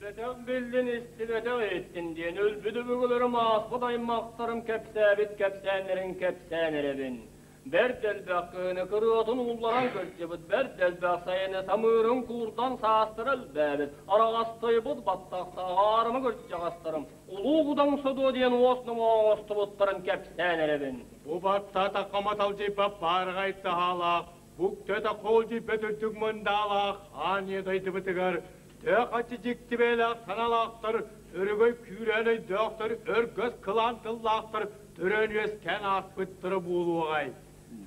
Билбэтэх биллин, истибэтэх иһиттин диэн өлбүт өбүгэлэрим ааспыт аймахтарым кэпсээбит кэпсээннэрин кэпсээн эрэбин. Бэрт элбэх кыһыны кырыатын уулларан кырдьыбыт, бэрт элбэх сайыны самыырын куурдан саастара элбээбит, араҕастыйбыт баттахтаах аарыма кырдьаҕастарым Улуу Кудаҥсодуо диэн уос номоҕо оҥостубуттарын кэпсээн эрэбин. Бу баттаатахха маталдьыйбат баараҕай таһаалаах, буктата хоолдьуйбат үрдүк мындаалаах аан ийэ дойдубутугар төһө дьикти бэйэлээх санаалаахтар, өрөгөй күүрээн өйдөөхтөр, өргөс кылаан тыллаахтар төрөөн-үөскээн ааспыттара буолуоҕай.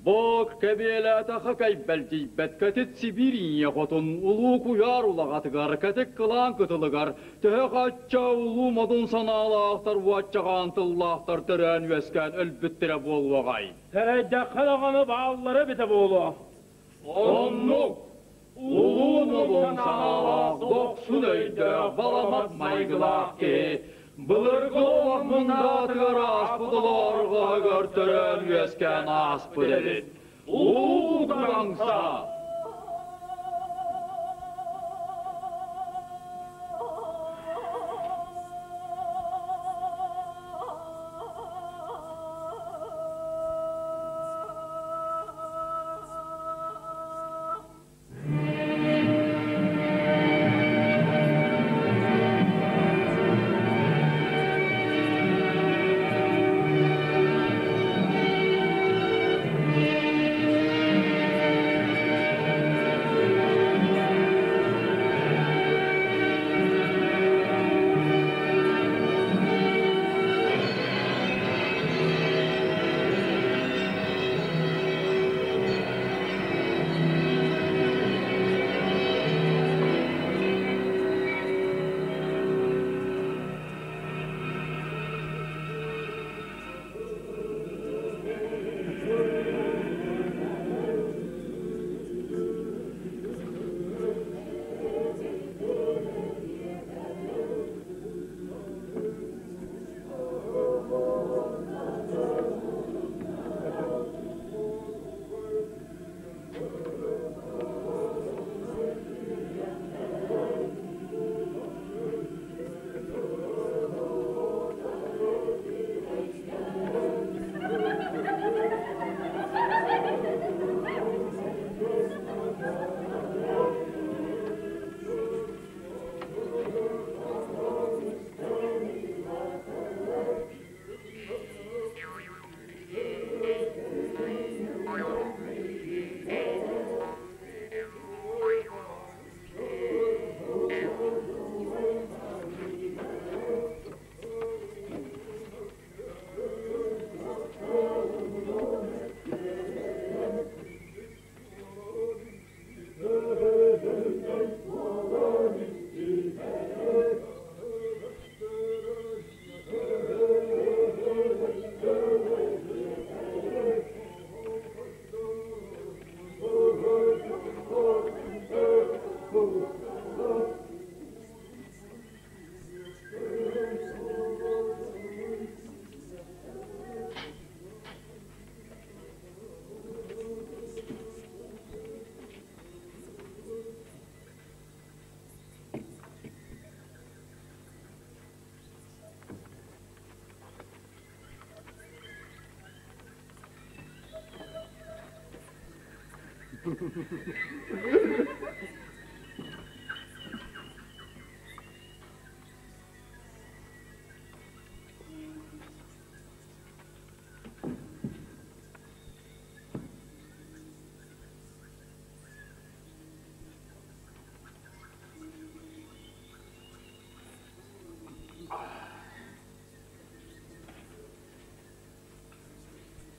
Бок кэбиэлээтэхэ кэйбэлдьийбэт кэтит Сибиир ийэ хотун улуу куйаар улаҕатыгар кэтит кылаан кытылыгар төһө хачча улуу модун санаалаахтар уоччаҕаан тыллаахтар төрөөн-үөскээн өлбүттэрэ буолуоҕай. Сэрэйдэххэ даҕаны бааллара эбитэ буолуо. Оннук! Улуу модун санаалаах, дохсун өйдөөх, баламат майгылаах киһи былыргы олох мындаатыгар ааспыт олоорҕоһугар төрөөн-үөскээн ааспыт эбит. Улуу Кудаҥса!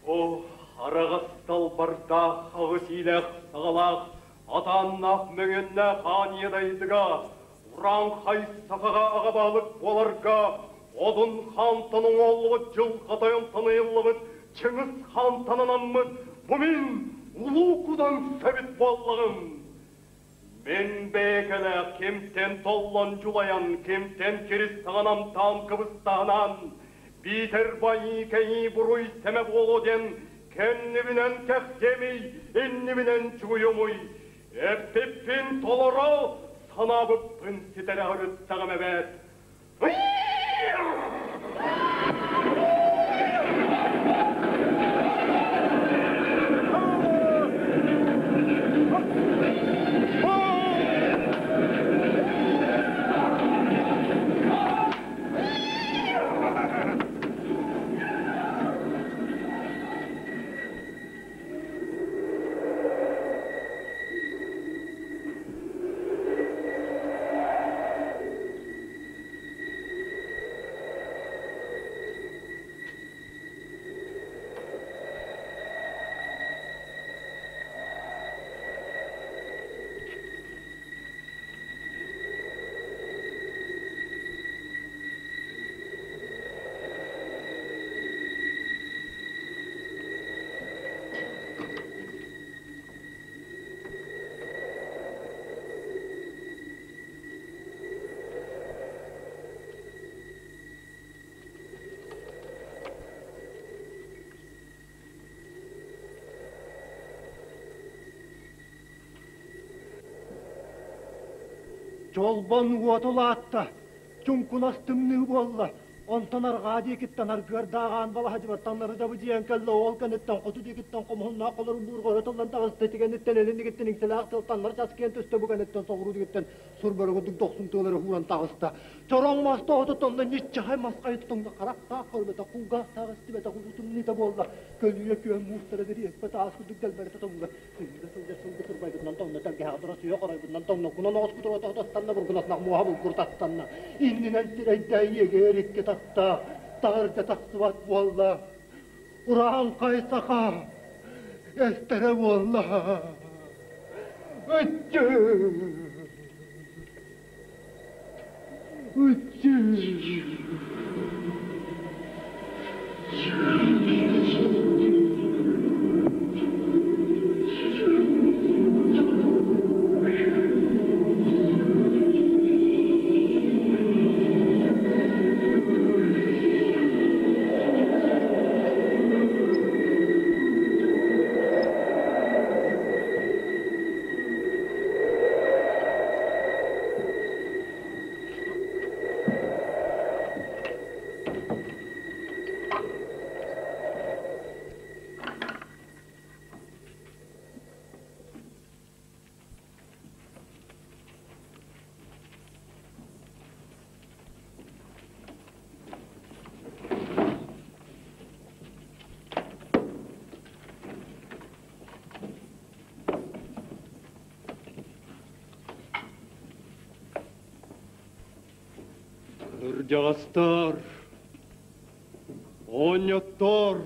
О, араҕас далбардаах, аҕыс иилээх саҕалаах, атааннаах мөҥүөннээх аан ийэ дайдыга, урааҥхай сахаҕа аҕа баһылык буоларга, Одун хаантан оҥоһуллубут дьылҕа тойон таныйыллыбыт Чыҥыс хаантан анаммыт бу мин Улуу Кудаҥса эбит буоллаҕым. Мин бэйэкэлээх кимтэн толлон дьулайан, кимтэн кирис саҕанан таам кыбыстаһынан, биитэр байыы-кэйии буруй сэмэ буолуо диэн кэннибинэн кэхтиэмий, иннибинэн чугуйумуй, эппиппин толоро. Санаабыппын ситэрэ сырыттаҕым эбээт. Чолбон уота улаатта, чуҥкунас тымныы буолла. Онтон арҕаа диэкиттэн аргыардаах аан балаһа таҥнары дабыдьыйан кэллэ, ол кэнниттэн хоту диэкиттэн хомуһуннаах холору буурҕа өрө тыллан таҕыста, ити кэнниттэн илин диэкиттэн иҥсэлээх тыл таҥнары часкыйан түстэ, бу кэнниттэн соҕуруу диэкиттэн сур бөрө курдук дохсун тыалары ууран таҕыста. Чороҥ мас тоҕото тонно, ньиччэхэй мас хайыта тоҥно, харахтаах көрбөтөх, кулгаахтаах истибэтэх улуу тымныыта буолла. Көлүйэ күөн муустара дириэспэ таас курдук дэлбэритэ тоҥно. Сыһыыга сылдьар сылгы сырбайбытынан тоҥно, тэлгэһэҕэ тура сыа хоройбутунан тоҥно, кунан оҕус кутуруота тастанна, бургунасынах муоһа булгур тастанна. Иннинэн сирэйдээх иэгэр икки тахта, таһырдьа тахсыбат буолла. Урааҥхай саха эстэрэ буолла. Ыччы! Ыччы! Кырдьаҕастар, оонньоттор,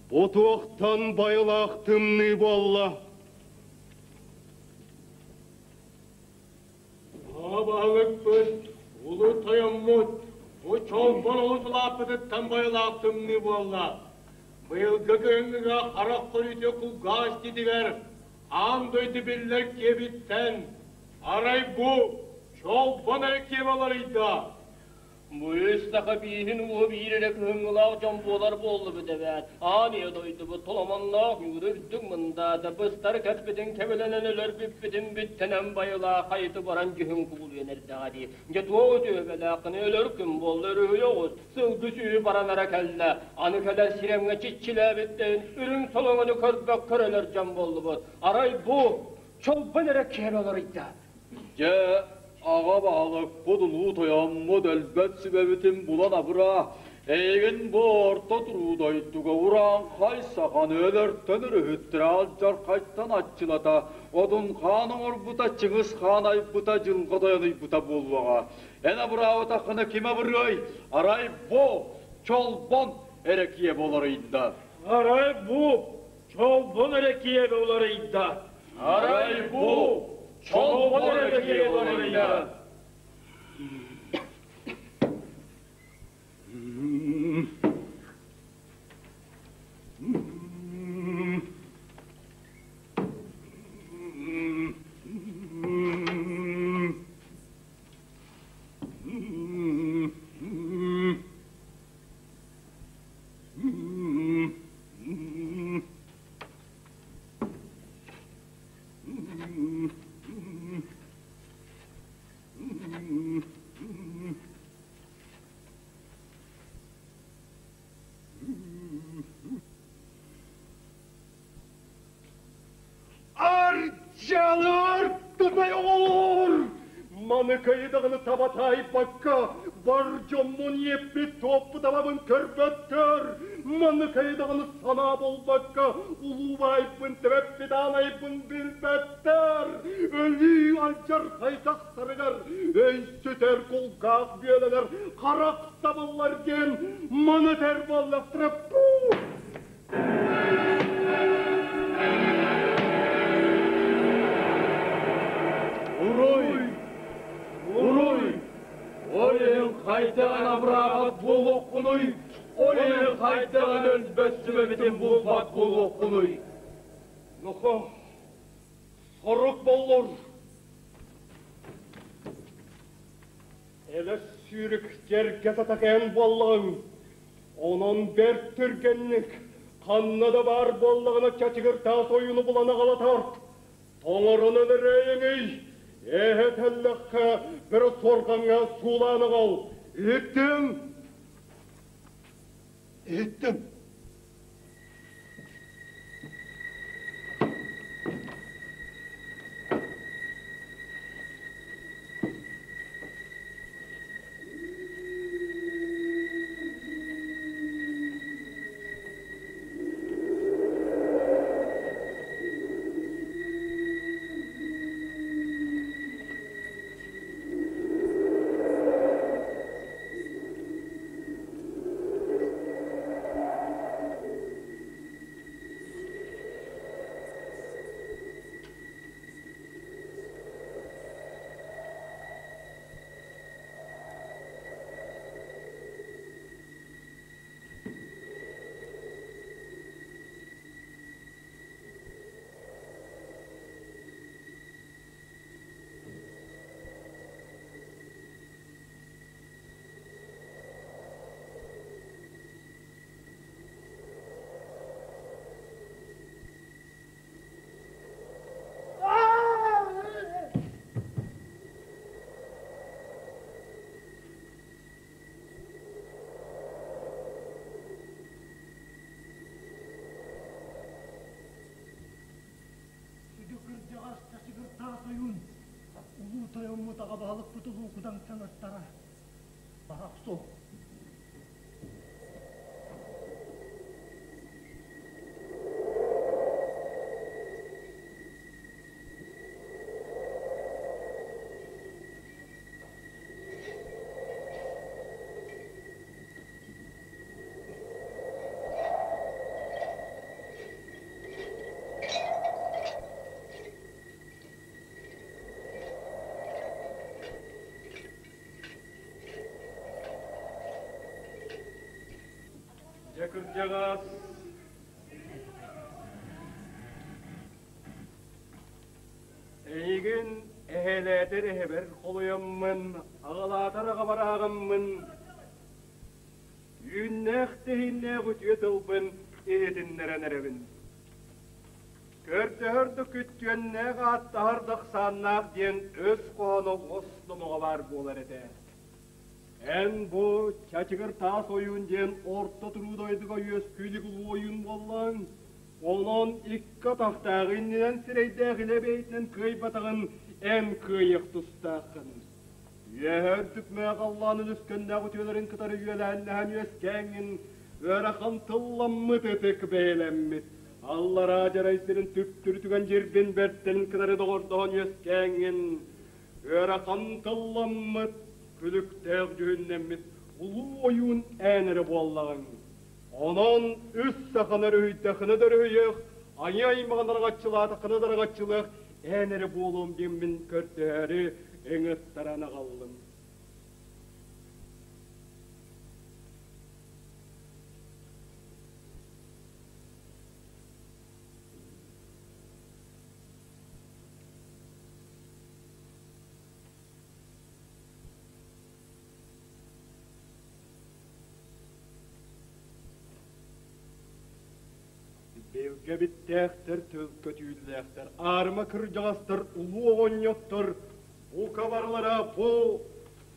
бу туохтан байылаах тымныы буолла? Баһылыкпыт, улуу тойоммут, бу чолбон олус улааппытыттан байылаах тымныы буолла. Быйылгы кыһыҥҥыга харах көрүүтэ кулгаах иститигэр аан дойду биллэр киэбиттэн арай бу чолбон эрэ киэбэ уларыйда. Бу үс саха бииһин ууһу биир эрэ кыһыҥҥылаах дьон буолар буоллубут эбээт. Аан ийэ дойдубут толомонноох ньуура үрдүк мындаата быстар кэппитин кэбилэнэн өлөрбүппүтүн бүттэнэн байылаах хайыты баран дьүһүн куулуйан эрдэҕэ дии. Дьэ туох үтүөбэлээххин өлөр күн буолла өрүһүйэ оҕус, сылгы сүүһү баранара кэллэ. Аны кэлэр сирэмҥэ чиччилээбиттэрин үрүҥ солоҥону көрбөккө өлөр дьон буоллубут. Арай бу чолбон эрэ киһи олоруйда. Дьэ, аҕа баһылыкпыт улуу тойоммут өлбөт сүбэбитин булан абыраа, эйигин бу орто туруу дойдуга урааҥхай саханы өлөртөн өрүһүттэрэ алдьархайтан аччылата, Одун хаан оҥорбута, Чыҥыс хаан айбыта, дьылҕа тойон ыйбыта буолуоҕа. Эн абыраабатаххына ким абырыай? Арай бу Чолбон эрэ киэбэ уларыйда. Арай бу Чолбон эрэ киэбэ уларыйда. Арай бу Чолбон эрэ киэбэ уларыйда. Чалыр тынай оҕолор! Маны кыйдаҕыны таба таайбакка, бар дьоммун иэппит туоппут абабын көрбөттөр. Маны кыйдаҕыны санаа буолбакка, улуу баайбын тэбэппит аанайбын билбэттэр. Өлүү алдьархай тахсарыгар өй сүтэр кулгаах бүөлэнэр харах сабыллар диэн маны этэр буоллахтара. Уруй! Уруй! Ол иһин хайдаҕын абыраабат буолуоххунуй? Ол иһин хайдаҕын өлбөт сүбэбитин булбат буолуоххунуй? Нохо, сорук боллур. Элэс сүүрүк дьэргэ сатакээн буоллаҕыҥ. Онон бэрт түргэнник, ханна да баар буоллаҕына чачыгыр таас ойууну булан аҕала тарт. Тоҥорон өлөрөөйөҥүй, эһэ тэллэххэ бөрө суорҕаҥҥа суулаан аҕал. Иһиттиҥ? Иһиттим. Сүдү кырдьаҕас Чачыгыртаас ойуун улуу тойоммут аҕа баһылыкпыт улуу кудаҥ саҥаттара баһах суох. Дьэ кырдьаҕас, эйигин эһэлээтэр эһэбэр холуйаммын, аҕалаатар аҕабар ааҕаммын, Үүннээх-тэһииннээх үтүө тылбын иһитиннэрэн эрэбин. Көрдөһөр да күттүөннээх ааттаһар да ахсааннаах диэн өс хоһооно уос номоҕо баар буолар этэ. Эн бу Чачыгыр Таас ойуун диэн орто туруу дойдуга үөскүүлүк улуу ойуун буоллаҥ. Онон икки атахтаах иннинэн сирэйдээх илэ бэйэтинэн кыайбатаҕын эн кыайыах тустааххын. Үөһэ үрдүк мээҕаллаан үлүскэннээх үтүөлэрин кытары үөлээннэһэн үөскээҥҥин ыарахан тылламмыт ытык бэйэлэммит аллараа дьарай сирин түптүрүтүгэн дьирбин бэртэрин кытары доҕордоһон үөскээҥҥин ыарахан тылламмыт күлүктээх дьүһүннэммит улуу ойуун эн эрэ буоллаҕыҥ. Онон үс саханы өрүһүйдэххинэ да өрүһүйүөх, айыы аймаҕын араҥаччылаатаххына да араҥаччылыах эн эрэ буолуом диэммин көрдөһөөрү ыҥыттаран аҕаллым. Билгэ биттээхтэр, төлкө түүллээхтэр, аарыма кырдьаҕастар, улуу оҕонньоттор бука барылара бу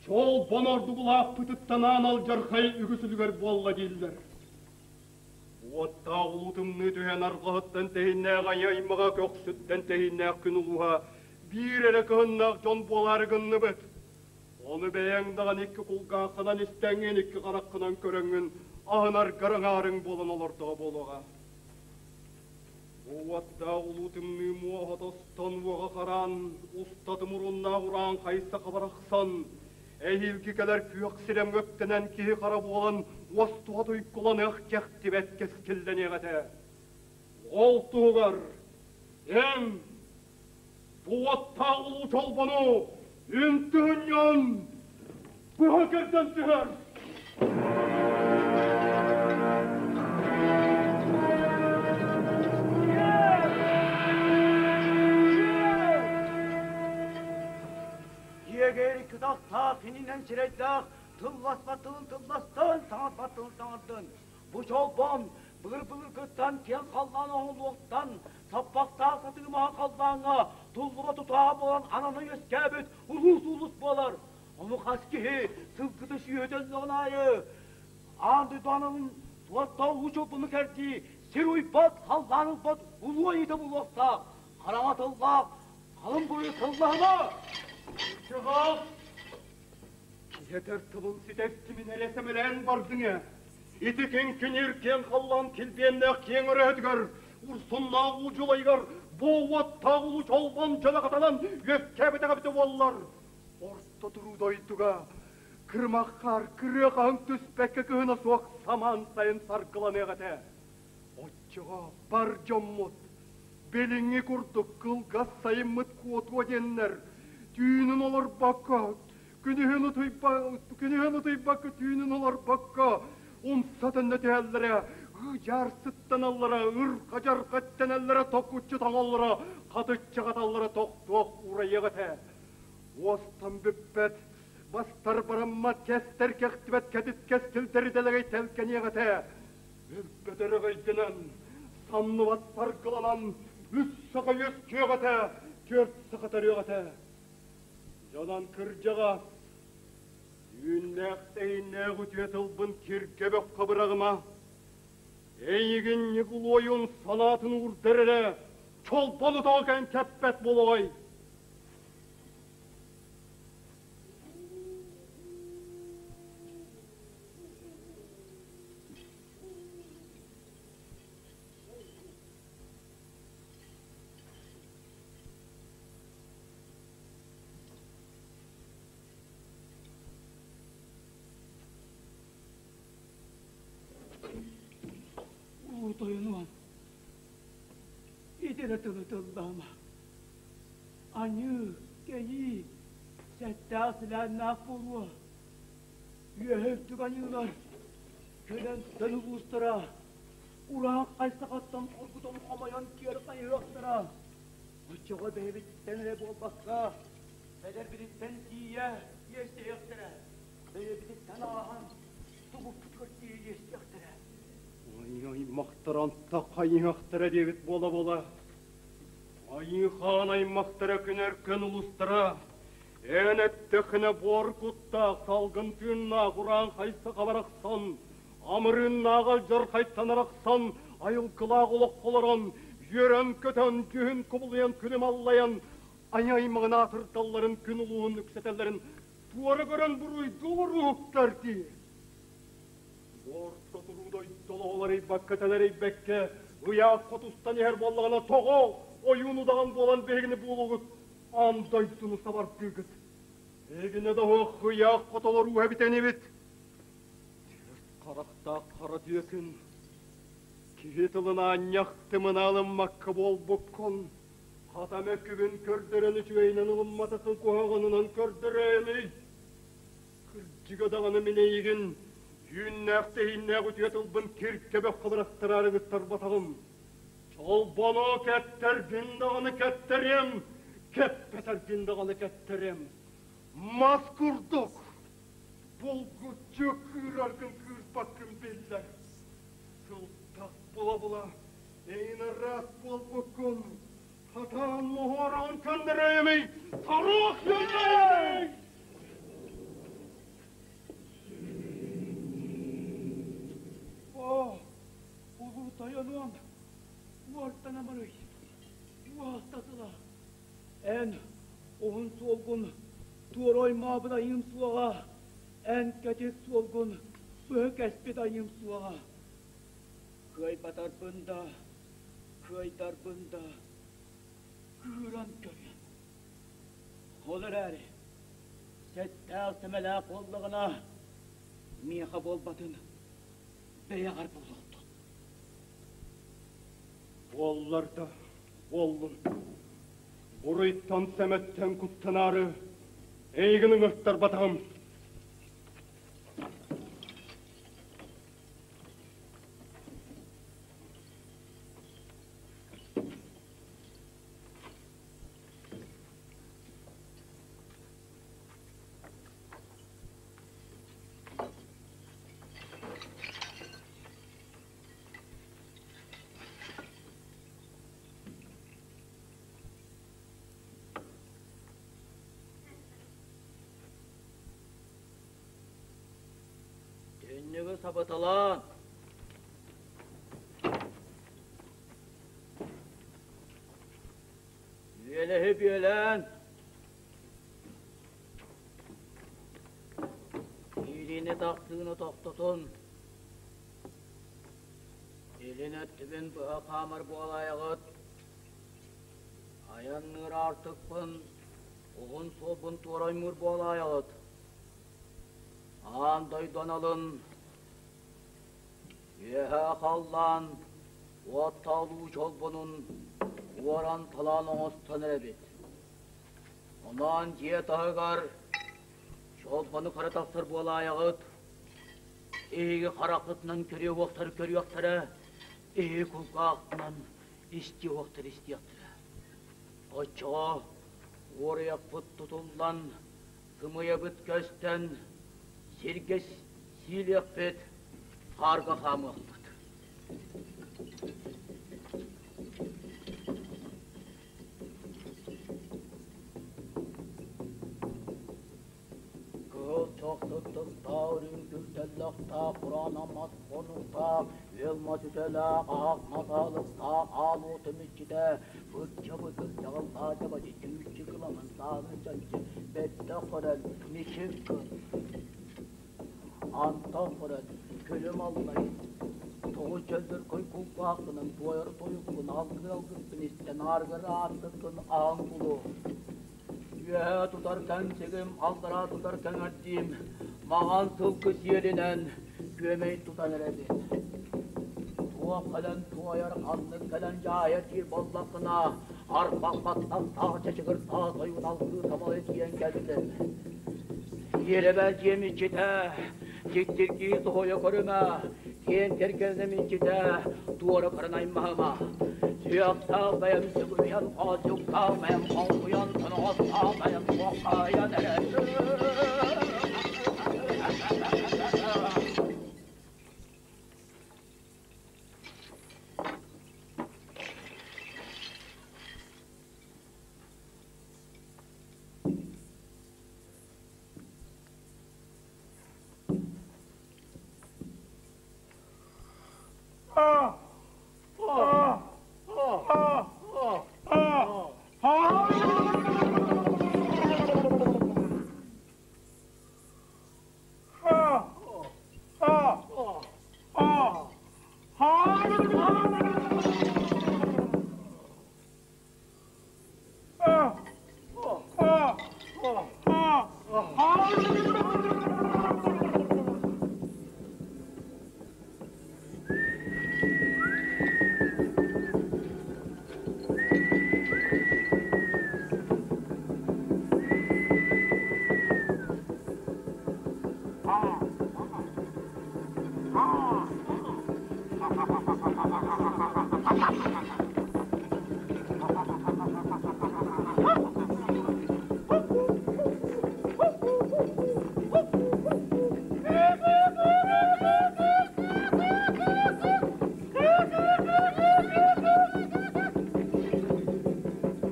чолбон ордугулаахпытыттан аан алдьархай үгүс үлүгэр буолла дииллэр. Уоттаах улуу тымныы түһэн арҕаһыттан тэһиннээх айа аймаҕа көхсүттэн тэһиннээх күн улууһа биир эрэ кыһыннаах дьон буолаары гынныбыт. Ону бэйэҥ даҕаны икки кулгааххынан истэҥҥин, икки хараххынан көрөҥҥүн аһынаргар аҥаарыҥ буолан олордоҕо буолуоҕа. Бу уоттаах улуу тымныы муоһа тостон уоҕа хараан, устатын муруннаах урааҥхай саха барахсан, эһиилги кэлэр күөх сирэм өктөнөн киһи хара буолан уостуга туйкуланыах кэхтибэт кэскиллэниэх этэ. Ол туһугар эн бу уоттаах улуу чолбону үнтүһүнньүн быһа кэрдэн түһэр. Дьиэгэр кытахтаах иннинэн сирэйдээх тылласпат тылын тылластын, саҥарбат тылын саҥардын. Бу чолбон былыр-былыргыттан киэҥ халлаан оҥоһуллуохтан саппахтаах сатыымаһа халлааҥҥа туллуба тутааҕа буолан анана үөскээбит улуус улус буолар. Ону хас киһи сылгыта сүөһүтэ өллөҕүн аайы аан дойду аналын суоттаах улуу чолбону кэрдии сир уйбат, халлаан ылбат улуу айыыта буолуохтаах. Хараҥа тыллаах халыҥ буруйу тыллаһыма! Чаҕаах! Киһи тылын ситэстимин эрэ сэмэлээн бардыҥ ээ. Ити киҥкиниир киэҥ халлаан килбиэннээх киэҥ өрөһөтүгэр, урсуннаах уу дьулайыгар бу уоттаах улуу чолбон дьөлө хатанан үөскээбэтэҕэ эбитэ буоллар, орто туруу дойдуга кырымаххар кырыа хаһыҥ түспэккэ кыһына суох самаан сайын саргыланыах этэ. Оччоҕо бар дьоммут билиҥҥи курдук кылгас сайыммыт куотуо диэннэр түүнүн олорбокко, күнүһүн утуйба, күнүһүн утуйбакка түүнүн олорбокко умса төннө түһэллэрэ, ыдьаар сыттаналлара, ырха-дьарха эттэнэллэрэ, токуччу тоҥоллоро, хатыччы хаталлара тохтуох уурайыах этэ. Уостан бүппэт, бастар бараммат, кэстэр кэхтибэт кэтит кэскилдэри дэлэгэй тэлгэниэх этэ. Өлбөт өрөгөйдөнөн, самныбат саргыланан, үс саха үөскүөх этэ, түөрт саха төрүөх этэ. Дьонон кырдьаҕас, үүннээх-тэһииннээх үтүө тылбын киргэ бөххө быраҕыма. Эйигин Ньукулуойун санаатын уурдар эрэ, чолбону тоҕо кэн кэппэт буолуоҕай. Уу тойонуом, итирэ тылы тыллаама. Аньыы, кэйии, сэттээх силээннээх буолуо. Үөһэ үрдүк аньыылар, кэлэн төн улуустара, ураах хайсахаттан хоргутан хомойон киэр хайыһыахтара. Оччоҕо бэйэбиттэн эрэ буолбакка, бэдэрбититтэн тиийэ иэстэһиэхтэрэ, бэйэбититтэн ааһан тугуппутугар тиийэ иэстэһиэхтэрэ. Ай-аймахтар антах хайыһыахтара диэбит буола-буола. Айыы-хаан аймахтара күн өркөн улустара, эн эттэххинэ буор куттаах, салгын тыыннаах урааҥхай саха барахсан, амырыыннаах алдьархайтан арахсан, айылгылаах олоххо олорон, үөрэн-көтөн, дьүһүн кубулуйан күлүм аллайан, айа-аймаҕын аатырдалларын, күн улууһун үксэтэллэрин туора көрөн буруйдуу уруһуктар дии. Орто туруу дойдолоһуларыйбакка тэлэрийбэккэ, ыйаах хотустан иһэр буоллаҕына тоҕо ойуун удаҕан буолан биһигини буолугут, аан дойдуну сабардыыгыт. Эһигини да оһох ыйаах хотолоруу эбитэнибит. Түөрт харахтаах хара түөкүн, киһи тылын аанньах тымына ылыммакка буолбуккун, хата мөкүбүн көрдөрөн үчүгэйинэн ылымматаххын куһаҕанынан көрдөрөөмүй. Кырдьыга даҕаны мин эйигин үүннээх-тэһииннээх үтүө тылбын киркэ бөххө бырахтараары ыттарбатаҕым. Чолбону кэттэргин даҕаны кэттэриэм, кэппэтэргин даҕаны кэттэриэм. Мас курдук булгуччу кыыраргын кыырбаккын биллэр. Сылтах була-була эйин ыраас буолбуккун Хатаан моһуораҕын көннөрөөмүй, соруох көннөрөөмүй! Оо, улуу суолгун туора оймообут айыым суоҕа, эн кэтит суолгун быһа кэспит айыым суоҕа. Кыайбатарбын да, кыайдарбын да кыыран көрүөм. Ол эрээри сэттээх-сэмэлээх буоллаҕына, миэхэ буолбатын бэйэҕэр буолуохтун. Буоллар да буоллун. Буруйтан сэмэттэн куттанаары эйигин ыҥыртарбатаҕым. Түннүгү сабыталаан. Үөлэһи бүөлээн. Киириини тахсыыны тохтотун. Илин өттүбүн быһа хаамар буолаайаҕыт. Айанныыр аартыкпын, уһун суолбун туораймыыр буолаайаҕыт. Аан дойду аналын үөһээ халлаан уоттаалуу чолбонун уоран-талаан оҥостон эрэбит. Онон дьиэ таһыгар чолбону хара тахсар буолаайаҕыт. Эһиги хараххытынан көрүө уохтары көрүөхтэрэ, эһиги кулгаахтынан истиэ уохтары истиэхтэрэ. Оччоҕо уоруйахпыт тутуллан, сымыйабыт көстөн, сиргэ сиилиэхпит, хаарга хаамыахпыт. Кыһыл чох сыттыктаах, үрүҥ күлтэллэхтээх, кураан мас хонуктаах, үөл мас үтэлээх, аһах мас аһылыктаах, аал уотум иччитэ, бырча-бытыр дьаҕыллаа дьабадьы түүччү кыламан сааны чанчы, бэттэх көрөн, мичик гын. Антах көрөн, күлүм аллай, тоҕус чөллөркөй кулгааххынан туойар тойуккун, алгыр алгыспын истэн, ааргар аартыккын аан булу. Үөһэ тутар кэҥсигим, аллараа тутар кэҥэрдиим, маҥан сылгы сиэлинэн күөмэй тутан эрэбин. Туох кэлэн туойар, ханнык кэлэн дьаайар диир буоллаххына, арбах баттахтаах чачыгыртаах ойуун алгыы самалыы тиийэн кэллим. Иэрэбэ дьиэм иччитэ, дьиктиргии соһуйа көрүмэ, киэн кэргэним иччитэ, туора көрөн аймаһыма. Сүөхтээх бэйэм сүгүрүйэн, хоочуктаах бэйэм хоҥкуйан, тоноҕостоох бэйэм туоххайан эрэр.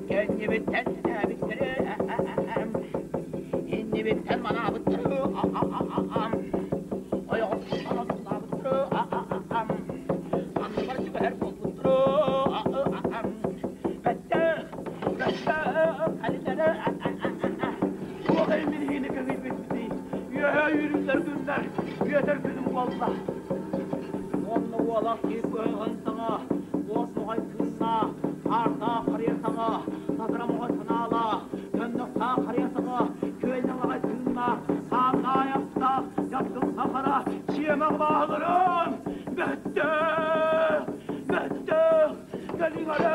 Кэннибиттэн ситээбиттэрэ, иннибиттэн манаабыттара, ойоҕоспуттан одуулаабыттара, анныбар сүгэһэр буолбуттара, бэттэх, бэттэх, кэлинэрэ. сайын биһигини көҥүйбүппүтүй? Үөһэ үүрүллэр күннэр, үөтэр күнүм буолла. Уонна уолах киһи кыһыҥын саҥа, уот моҕой тыыннаах, хаардаах харыйа саҥа, сатара моҕой санаалаах, төннөхтөөх харыйа саҥа, күөл наҥаҕай тыыннаах, хааннаах айахтаах, дьапсыл сахара, сиэмэх бааһыларын! Бөттө! Бөттө! Кэлиҥ эрэ!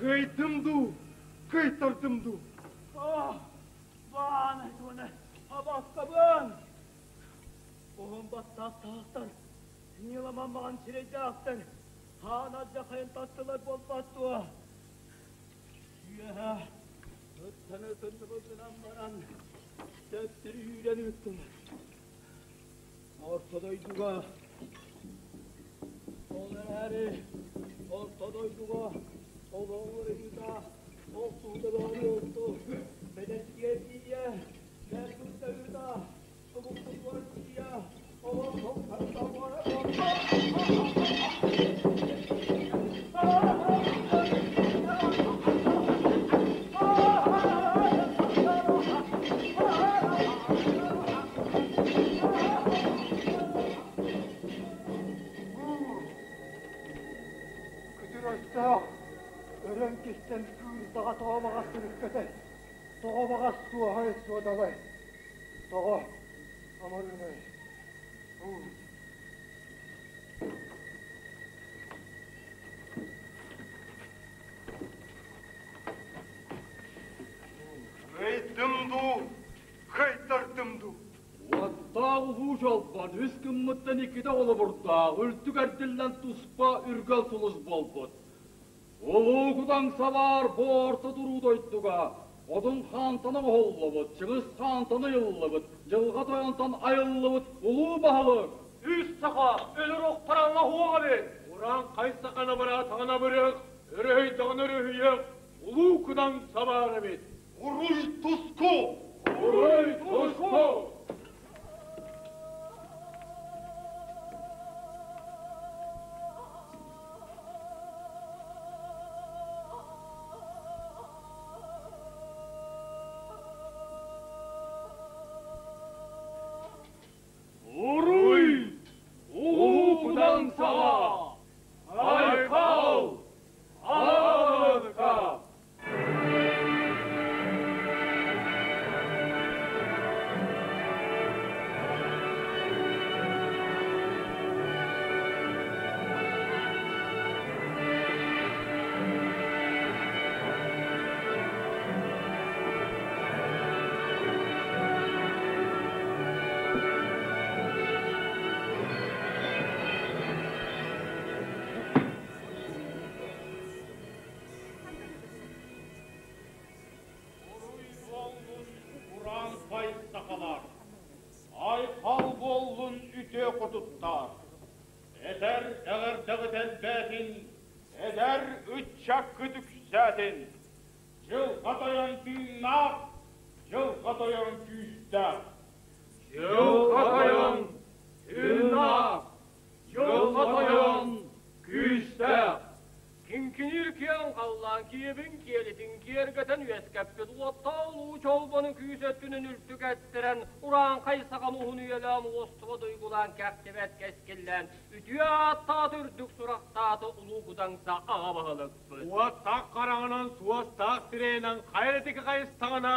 Кыайдым дуу, кыайтардым дуу. Баан туона абаккабын. Оһон баттаахтаахтар, ньыламан маҕан сирэйдээхтэр, хаан алдьахайын таттылар буолбат дуо? Үөһэ ыттаны тынныбытынан баран, төттөрү үүрэн ыыттылар. Орто дойдуга ол эрээри орто дойдуга олоҕу ыһыыта охсуута бөҕөнү отту бэдэрдигэ тиийэ бэркүттэ ыыта тобукпутугар тиийэ олох Күтүр өстөөх өрөн кистэн кыырдаҕа тоҕо баҕас сырыккатай, тоҕо баҕас суоһай суодалай, тоҕо амарыынай. Кыайдым дуу, кыайтардым дуу. Уоттаах улуу дьолбон үс гыммыттан иккитэ холобурдаах үрдүк эрдиллэн туспа үргэл сулус буолбут. Улуу Кудаҥсабаар бу орто туруу дойдуга Одун хаантан оҥоһуллубут, Чыҥыс хаантан ыйыллыбыт, Дьылҕа тойонтон айыллыбыт улуу баһылык! Үс саха өлөр охтараҥҥа уох эбит! Ураан хай саханы быраатаҕына бырыах, өрөһүйдэҕинэ өрөһүйүөх, улуу Кудаҥ сабаар эбит! Уруй туску! Уруй туску! Уруй! Улуу Кудаҥ саҕа! Айхал! Аалыка! Уруй буоллун урааҥхай сахалар, айхал буоллун үтүө хотуттар! Этэр эҕэрдэҕит элбээтин, эдэр ыччаккыт үксээтин! Дьылҕа тойон тыыннаах, дьылҕа тойон күүстээх! Дьылҕа тойон тыыннаах, дьылҕа тойон! күнүн үлтү кэттэрэн, урааҥхай саҕан уһун үйэлээн уостуба дойгулаан кэхтибэт кэскиллээн, үтүө ааттааты үрдүк сурахтааты Улуу Кудаҥса аҕа баһылыкпыт. Уоттаах хараҕынан, суостаах сирэйинэн хайа хайыстаҕына,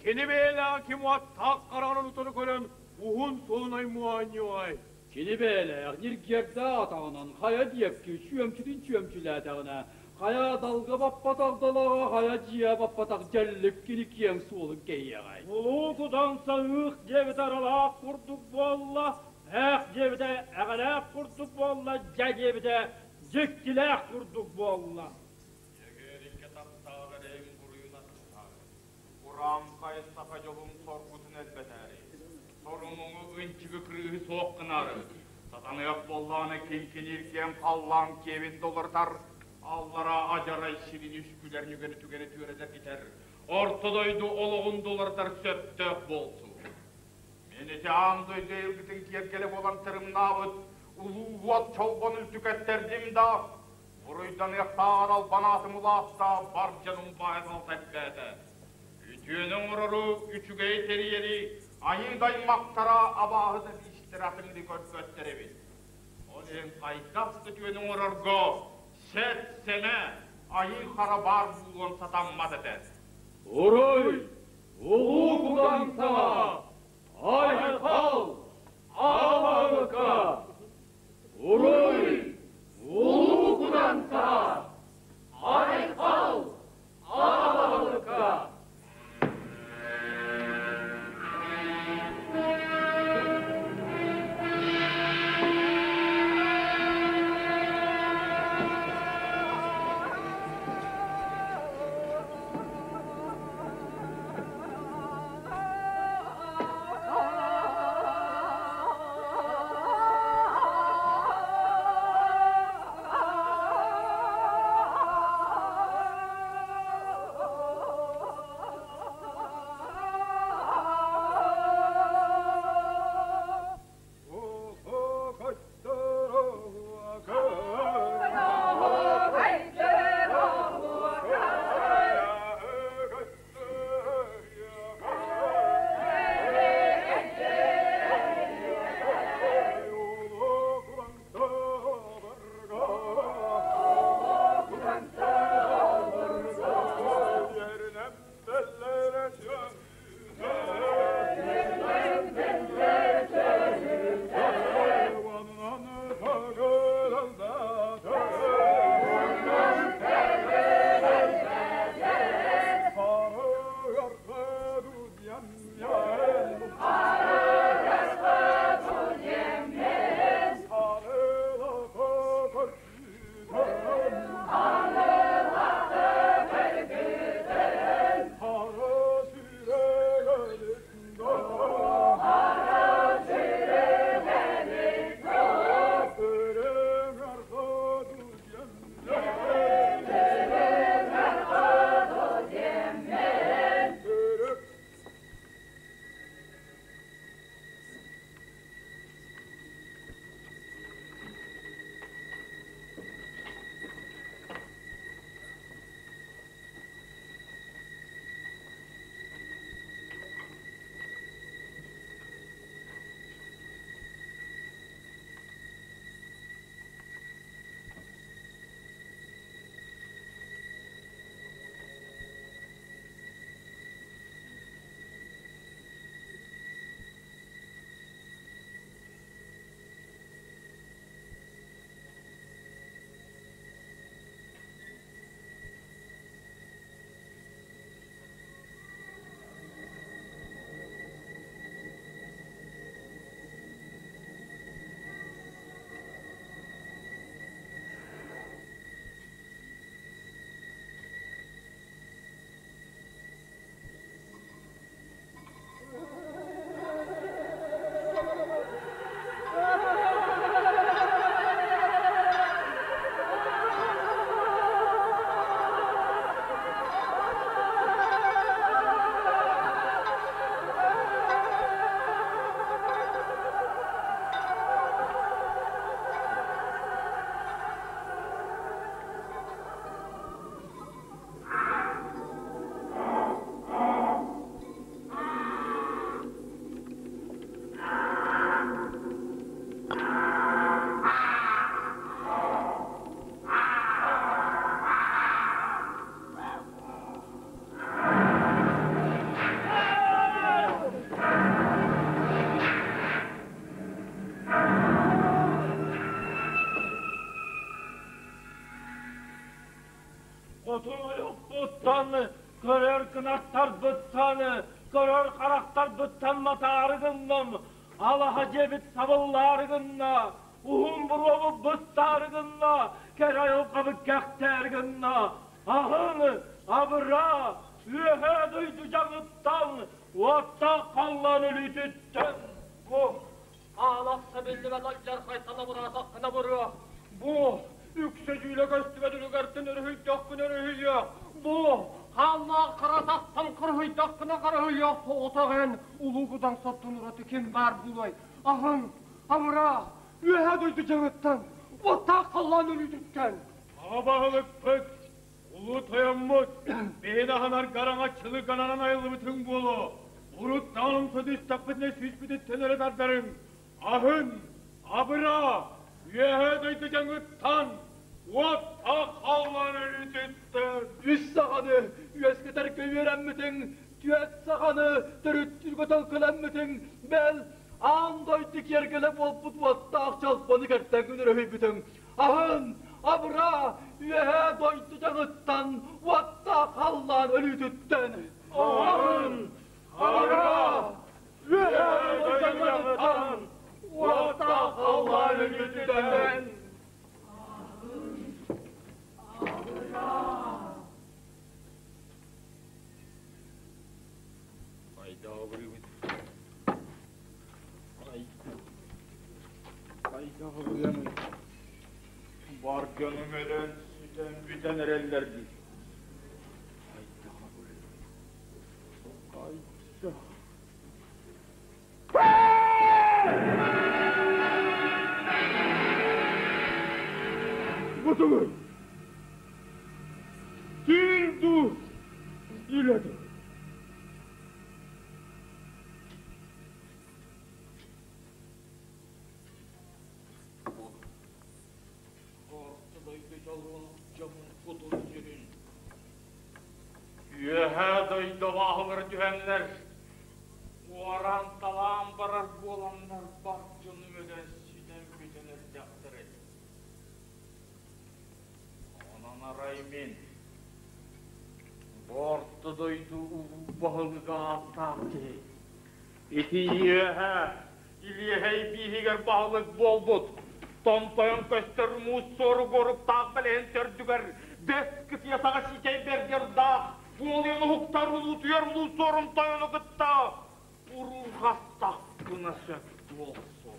кини бэйэлээх ким уоттаах хараҕынан утары көрөн уһун суолун аймуонньуой. Кини бэйэлээх ньиргиэрдээх атаҕынан хайа диэки чүөмчүтүн чүөмчүлээтэҕинэ, хайа далга баппатах далаҕа, хайа дьиэ баппатах дьэллик кини киэҥ суолун кэйиэҕэй. Улуу Кудаҥса ыых диэбитэ аралаах курдук буолла, ээх диэбитэ эҕэлээх курдук буолла, дьэ диэбитэ дьиктилээх курдук буолла. Дьөгүөрүккэ таптаах эрэйин буруйун аттаары, урааҥхай саха дьолун соргутун элбэтээри, сорумуҥу ынчыгы кырыыһы суох гынаары, сатаныах буоллаҕына киҥкиниир киэҥ халлаан киэбин долорутар, аллараа адьарай сирин үскүлэр нүгэни түгэни түөрэтэр итэр, орто дойду олоҕун долорутар сөптөөх буолсу. Мин ити аан дойду эйэлгитин киэргэлэ буолан тырымнаабыт улуу уот чолбон үлтүкэттэрдим да, буруйданыахтааҕар албан аатым улаатта, бар дьонум баай балта элбээтэ. Үтүөнү оҥорору, үчүгэйи тэрийэри айыы даймактара абааһы да биистэрэ атыҥырыы көрбөттөр эбит. Ол иһин хайдах да үтүөнү оҥорорго сэт-сэмэ, айыы хара баар буолуон сатаммат этэ. Уруй! Улуу Кудаҥсаҕа! Айхал! Аҕа Уруй! Улуу Кудаҥсаҕа! Айхал! Аҕа Хотун ойохпуттан, көрөр кынаттарбыттан, көрөр харахтарбыттан матаары гынным, алаһа дьиэбит сабыллаары гынна, уһун буруобут быстаары гынна, кэрэ айылҕабыт кэхтээри гынна. Аһын, абыраа, үөһээ дойду дьаҥыттан, уоттаах халлаан өлүүтүттэн. Бу аалахса биллибэт алдьархай талабыраатаххына бырыа, бу үксэ дьүүлэ көстүбэт үлүгэртэн өрүһүйдөххүнэ өрүһүйүө, бу хааллаах хара тахсан кырыһыйдаххына харыһыйыах соҕотох эн улуу кудаҥ соттун ураты ким баар буолуой? Аһыҥ, абыраа, үөһээ дойду дьаҥыттан, уоттаах халлаан өлүүтүттэн. Аҕа баһылыкпыт, улуу тойоммут, биһин аһынар гараҥаччылык гананан айыллыбытыҥ буолуо. Урут даҕаны сөдүстэхпитинэ сүүспүтүттэн өрө тардарыҥ. Аһын, абыраа, үөһээ дойду дьаҥыттан, уоттаах халлаан өлүүтүттэн. Үс саҕаны үөскэтэргэ үөрэммитиҥ, түөрт саҕаны төрүттүүргэ төлкөлөммүтүҥ, бэл, аан дойду киэргэлэ буолбут уоттаах чолбону кэртэҥҥин өрөһүйбүтүҥ. Аһын, абыраа, үөһээ дойду дьаҥыттан, уоттаах халлаан өлүүтүттэн. Аһын, абыраа, үөһээ дойду дьаҥыттан, уоттаах халлаан өлүүтүттэн. Айдаҕы Хайдах ылыамый? Бар дьонум өлөн, сүтэн бүтэн эрэллэр дии. Хайдах абырыамый? Хайдах? Бу тугуй? Түүл дуу, илэ дуу? Орто дойду дьолун, дьомун кутун-сүрүн. Үөһээ дойду абааһылара түһэннэр, уоран-талаан барар буоланнар бар дьону өлөн сүтэн бүтэн эрдэхтэрэ. Онон арай мин бу орто дойду улуу баһылыга ааттаах киһи ити үөһэ Илиэһэй бииһигэр баһылык буолбут томтойон көстөр муус суорук оруктаах бэлэһин төрдүгэр бэс кытыйа саҕа сиикэй бэргэрдаах уолуйан уһуктар улуутуйар улуу суорун тойону кытта уруурҕастахпына сөп буолсу.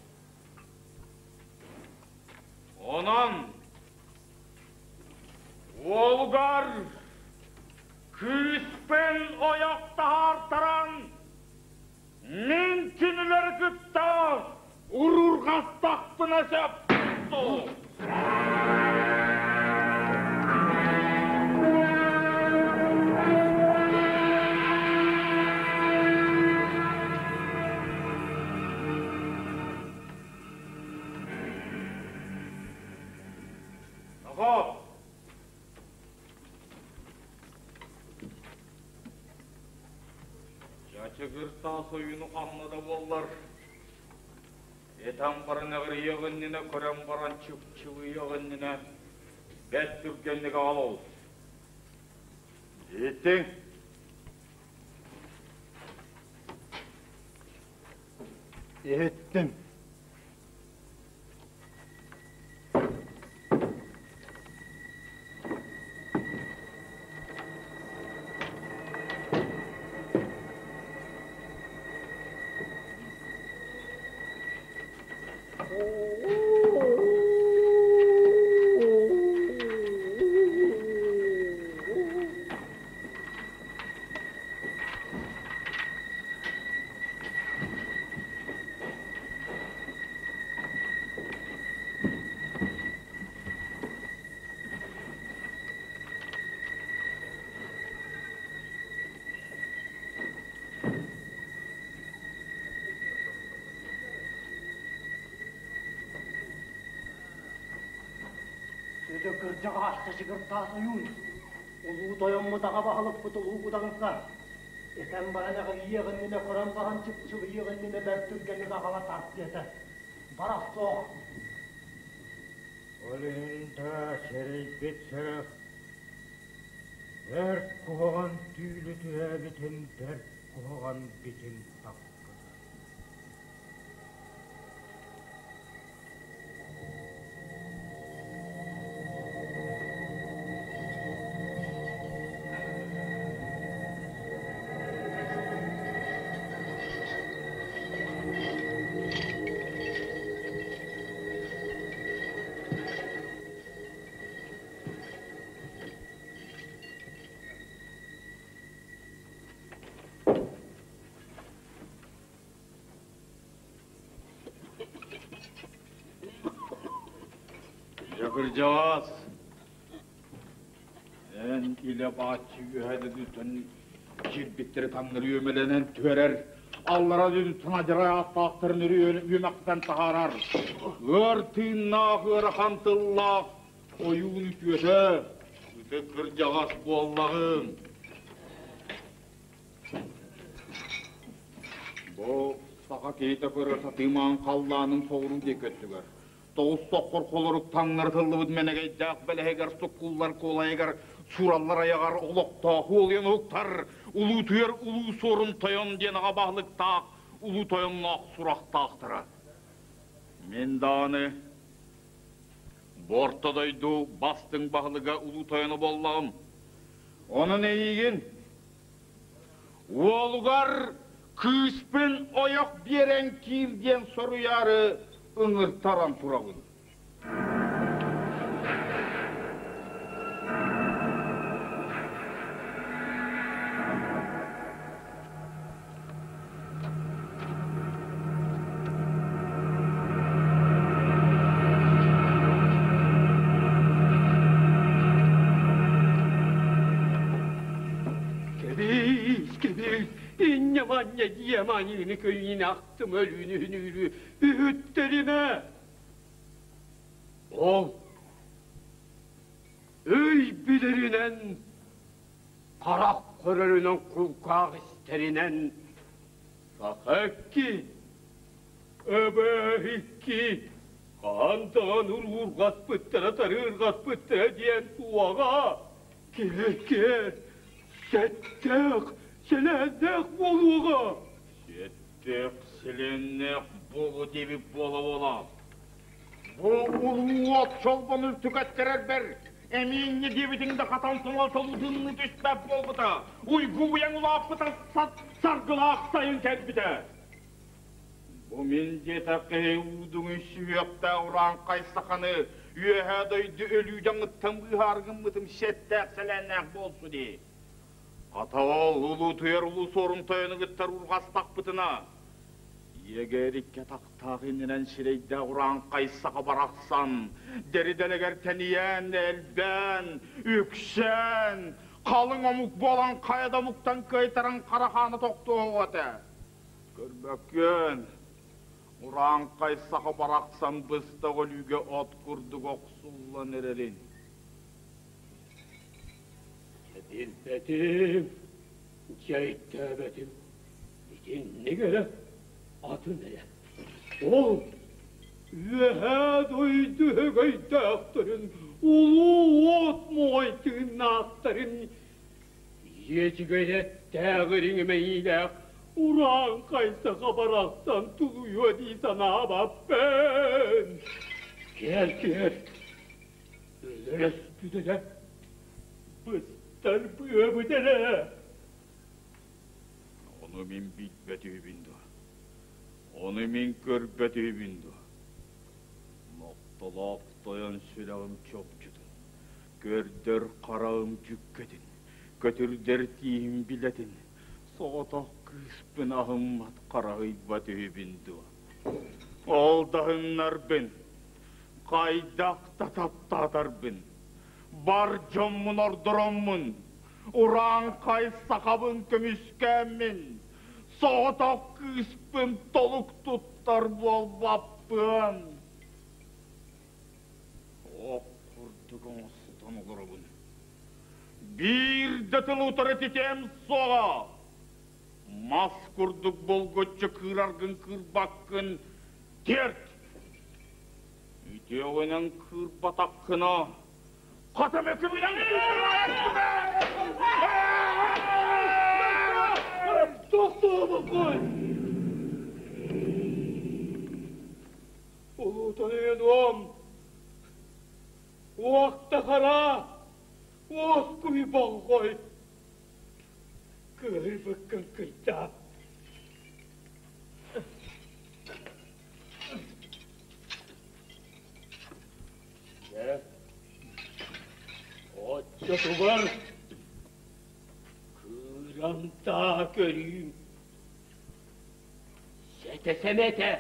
Онон уолугар күүспүн ойох таһаартаран мин кинилэри кытта уруурҕастахпына сөп буолсу. Доҕоор! Чачыгыр таас ойууну ханна да буоллар, этэн баран эҕирийиэх иннинэ, көрөн баран чыпчылыйыах иннинэ, бэрт түргэнник аҕал ол. Иһиттиҥ? Иһиттим. Сүдү кырдьаҕас чачыгыртаас ойуун, улуу тойоммут аҕа баһылыкпыт Улуу Кудаҥса Этэн баран эҕирийиэх иннинэ көрөн баран чыпчылыйыах иннинэ бэрт түргэнник аҕала тарт диэтэ. Барах суох. Ол иһин да сэрэйбит сэрэх. Бэрт куһаҕан түүлү түһээбитин бэрт куһаҕан битин таппыта. Дьэ кырдьаҕас, эн илэ бааччы үөһэ дойдуттан киирбиттэри таҥнары үөмэлэнэн түһэрэр, аллара дойдуттан адьарай ааттаахтарын үөмэхтэн таһаарар, ыар тыыннаах ыарахан тыллаах ойуун үтүөтэ, ытык кырдьаҕас буоллаҕыҥ. Бу саха киһитэ көрөр сатыымаан халлаанын соҕуруу диэки өттүгэр тоҕус тоххор холорук таҥнарытыллыбыт мэнэгэйдээх бэлэһигэр суккуллар куолайыгар суураллар айаҕар олохтоох уолуйан уһуктар улуутуйар улуу суорун тойон диэн аҕа баһылыктаах улуу тойонноох сурахтаахтара. Мин даҕаны бу орто дойду бастыҥ баһылыга улуу тойоно буоллаҕым. Онон эйиигин Уолугар кыыспын ойох биэрэн киир диэн соруйаары ыҥыртаран турабын. Кэбис, кэбис, инньэ-манньа диэм аньыыны көйүүнү ахтым өлүүнү үһүнүүрү үһүттэримэ. Ол өй билэринэн, харах көрөрүнэн, кулгаах истэринэн саха икки, эбээ икки хаан даҕаны уруурҕаспыттара, тарыырҕаспыттара диэн суоҕа. Киэр, сэттээх, сэлээннээх буолуоҕа. Сэттээх, сэлээннээх буолуо диэбит буола-буола. Бу улуу уот чолбону түгэттэрэрбэр эмиэ диэбитиҥ да хатан суҥал толуутуннуу түспэт буолбута. Уйгу-уйаҥ улааппыта саргылаах сайын кэлбитэ. Бу мин диэтэххэ уудуҥ сүһүөхтээх урааҥхай саханы үөһээ дойду өлүү дьаҥыттан быыһаары гыммытым сэттээх-сэлээннээх буолсу дии. Хата ол улуутуйар улуу суорун тойону кытта урҕастахпытына, Иэгээриккэ тахтаах иннинэн сирэйдээх урааҥхай саха барахсан, дэридэлэгэр тэнийэн, элбээн, үксээн, халыҥ омук буолан хайа да омуктан кыайтаран хара хаана тохтуоҕа этэ. Көрбөккүөн, урааҥхай саха барахсан быстах өлүүгэ от курдук охсуллан эрэрин. Билбэтим, дьэйдээбэтим, итинник эрэ, атын эрэ. Ол үөһээ дойду өһөгөйдөөхтөрүн, улуу уот моой тыыннаахтарын Иэдьигэй эттээх ириҥимэйиилээх урааҥхай саха барахсан тулуйуо дии санаабаппын. Кэл, кэл, өлөрөспүт эрэ, быстар быабыт эрэ. Ону мин билбэт үһүбүн дуо? Ону мин көрбөт үһүбүн дуо? Нохтолоох тойон сүрэҕим чопчутун, көрдөр хараҕым дьүккэтин, көтүрдэр тииһим билэтин, соҕотох кыыспын аһыммат хараһыйбат үһүбүн дуо? Ол даһыннарбын, хайдах да таптаатарбын, бар дьоммун ордороммун, урааҥхай сахабын көмүскээммин, соҕотох кыыспын толук туттар буолбаппын. Ох курдук оҥостон олоробун. Биир да тыл утары титиэм суоҕа. Мас курдук булгуччу кыыраргын кыырбаккын тиэрт. Үтүөҕүнэн кыырбатаххына, Хата мөкүбүнэн Тохтообоккун! Улуутан уохта хара, уоскуй болҕой, кыайбыккын кыйдаа. Дьэ, оччотугар кыыран-таа көрүүм. Сэтэ-сэмэтэ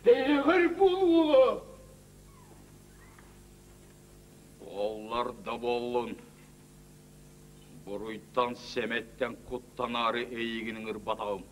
бэйэҕэр булуо. Буоллар да буоллун, буруйтан сэмэттэн куттанаары эйигин ыҥырбатаҕым.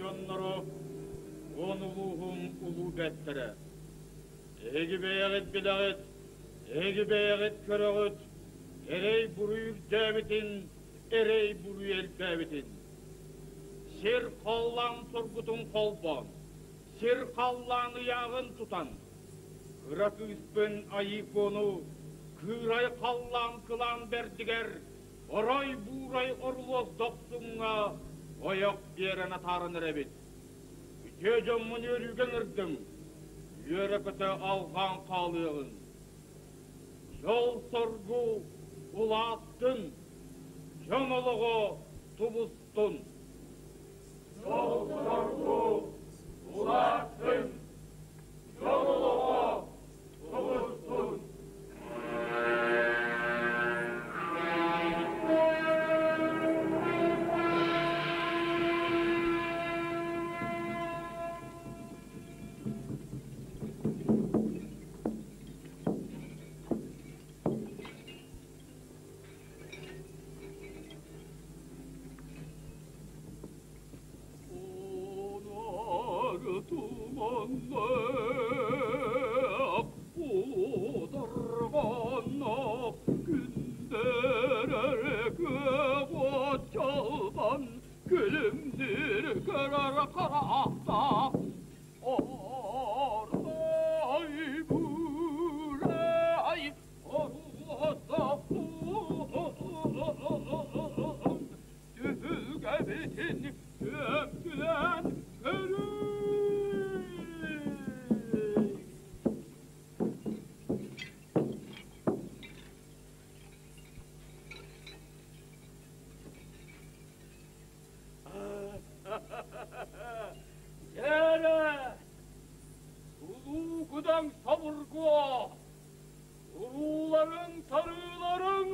дьонноро, уон улууһум улуу бэттэрэ. Эһиги бэйэҕит билэҕит, эһиги бэйэҕит көрөҕүт, эрэй-буруй үрдээбитин, эрэй-буруй элбээбитин. Сир халлаан соргутун холбоон, сир халлаан ыйааҕын тутан, кыра кыыспын Айыкону кыырай халлаан кылаан бэрдигэр орой-буурай орулуос дохсуҥҥа ойох биэрэн атааран эрэбит. Үтүө дьоммун үөрүүгэ ыҥырдым, үөрэ-көтө алҕаан хаалыаҕыҥ. Дьол-соргу улааттын, дьон олоҕо тубустун. Дьол-соргу улааттын, дьон олоҕо тубустун. Унаар туманнаах, ударҕаннаах күндэрэр күөх уот чалбан күлүмнүүр көрөр харахтаах Ордай буурай Түһүлгэбитин түөмтүлээн көрүү! Дьээрэ, улуу кудаҥ собургуо, урууларыҥ сарыыларыҥ,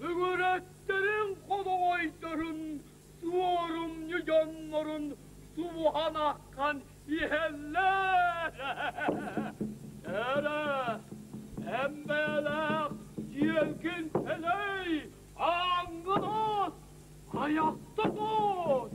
үҥүрэттэрин ходоҕойдорун, суорумньу дьоннорун субуһан аххан иһэллэр. Эрэ, эмбээлээх дьиэлгин тэлэй, ааҥҥын ос, айахта тут!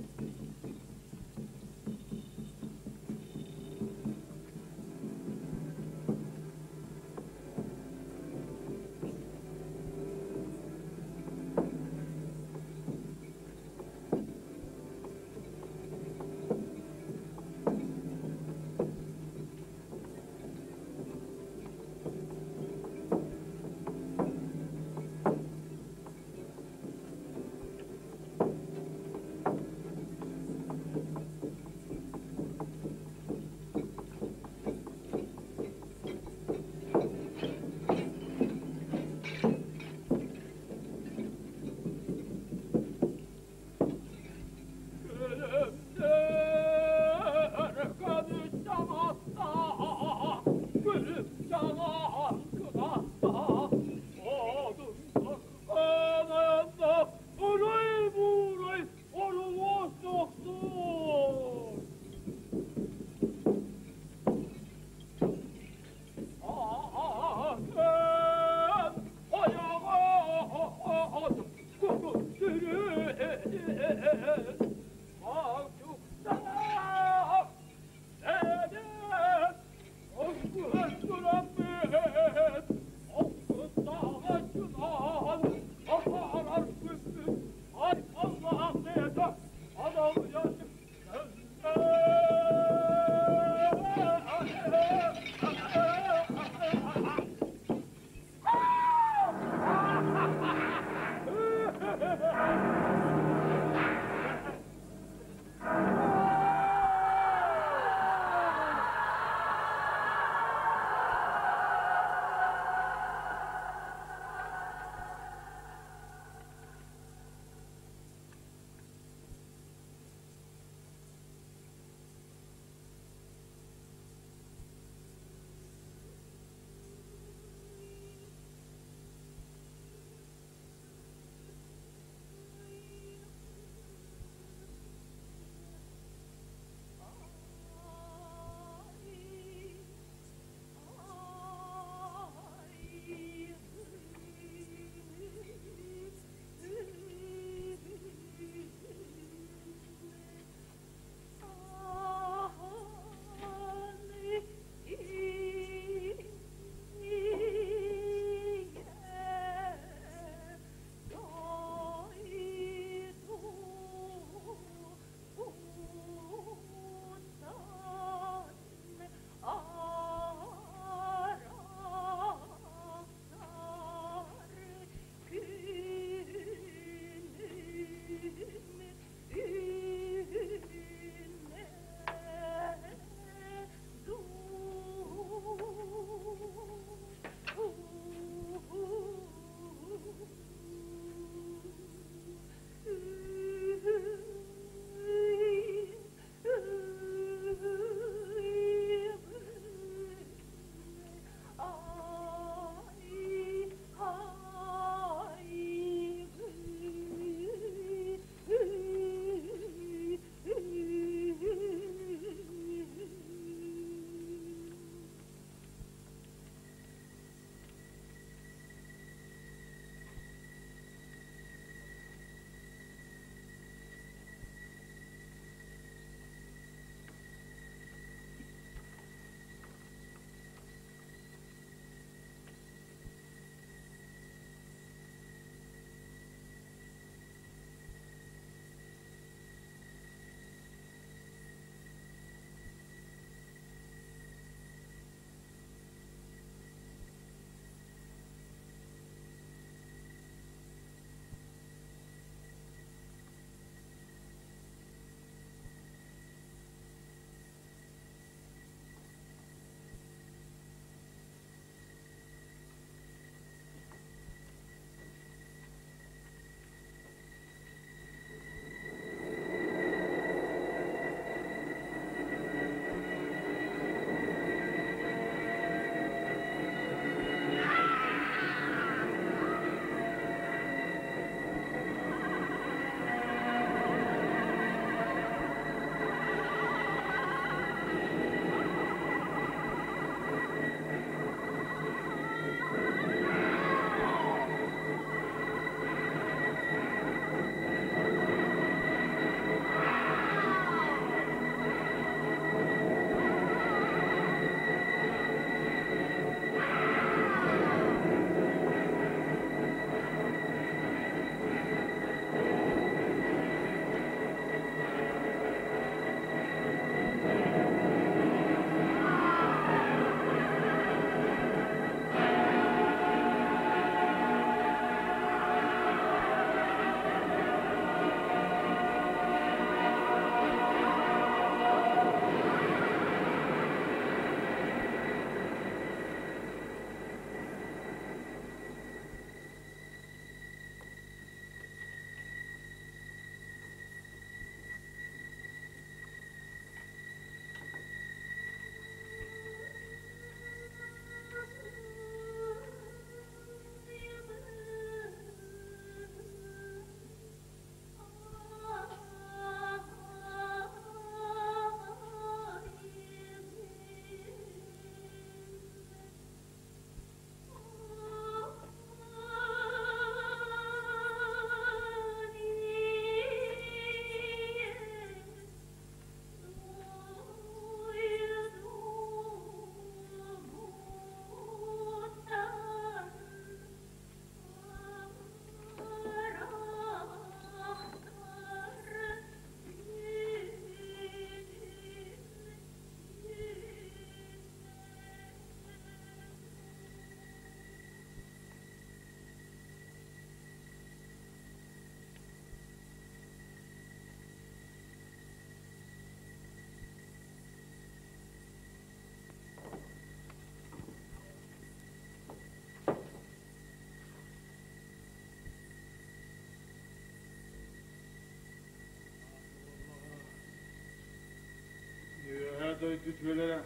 дойду үтүөлэрэ,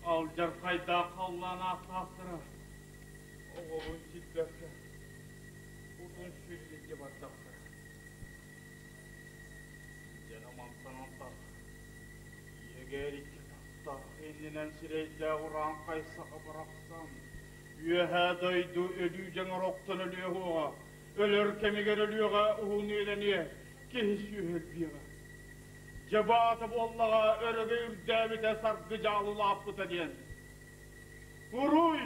алдьархайдаах халлаан ааттаахтара оҕобун сирбэккэ, утун сүрүн илдьэ бардахтара. Дьэ мантан антах ийэгээр икки атахтаах иннинэн сирэйдээх урааҥхай саха барахсан Үөһээ дойду өлүү дьаҥар охтон өлүө уоҕа, өлөр кэмигэр өлүөҕэ уһун үйэлэниэ, киһи сүөһү элбиэҕэ. Дьэ баата буоллаҕа өрөгөй үрдээбитэ саргы дьаалылааппыта диэн. Уруй!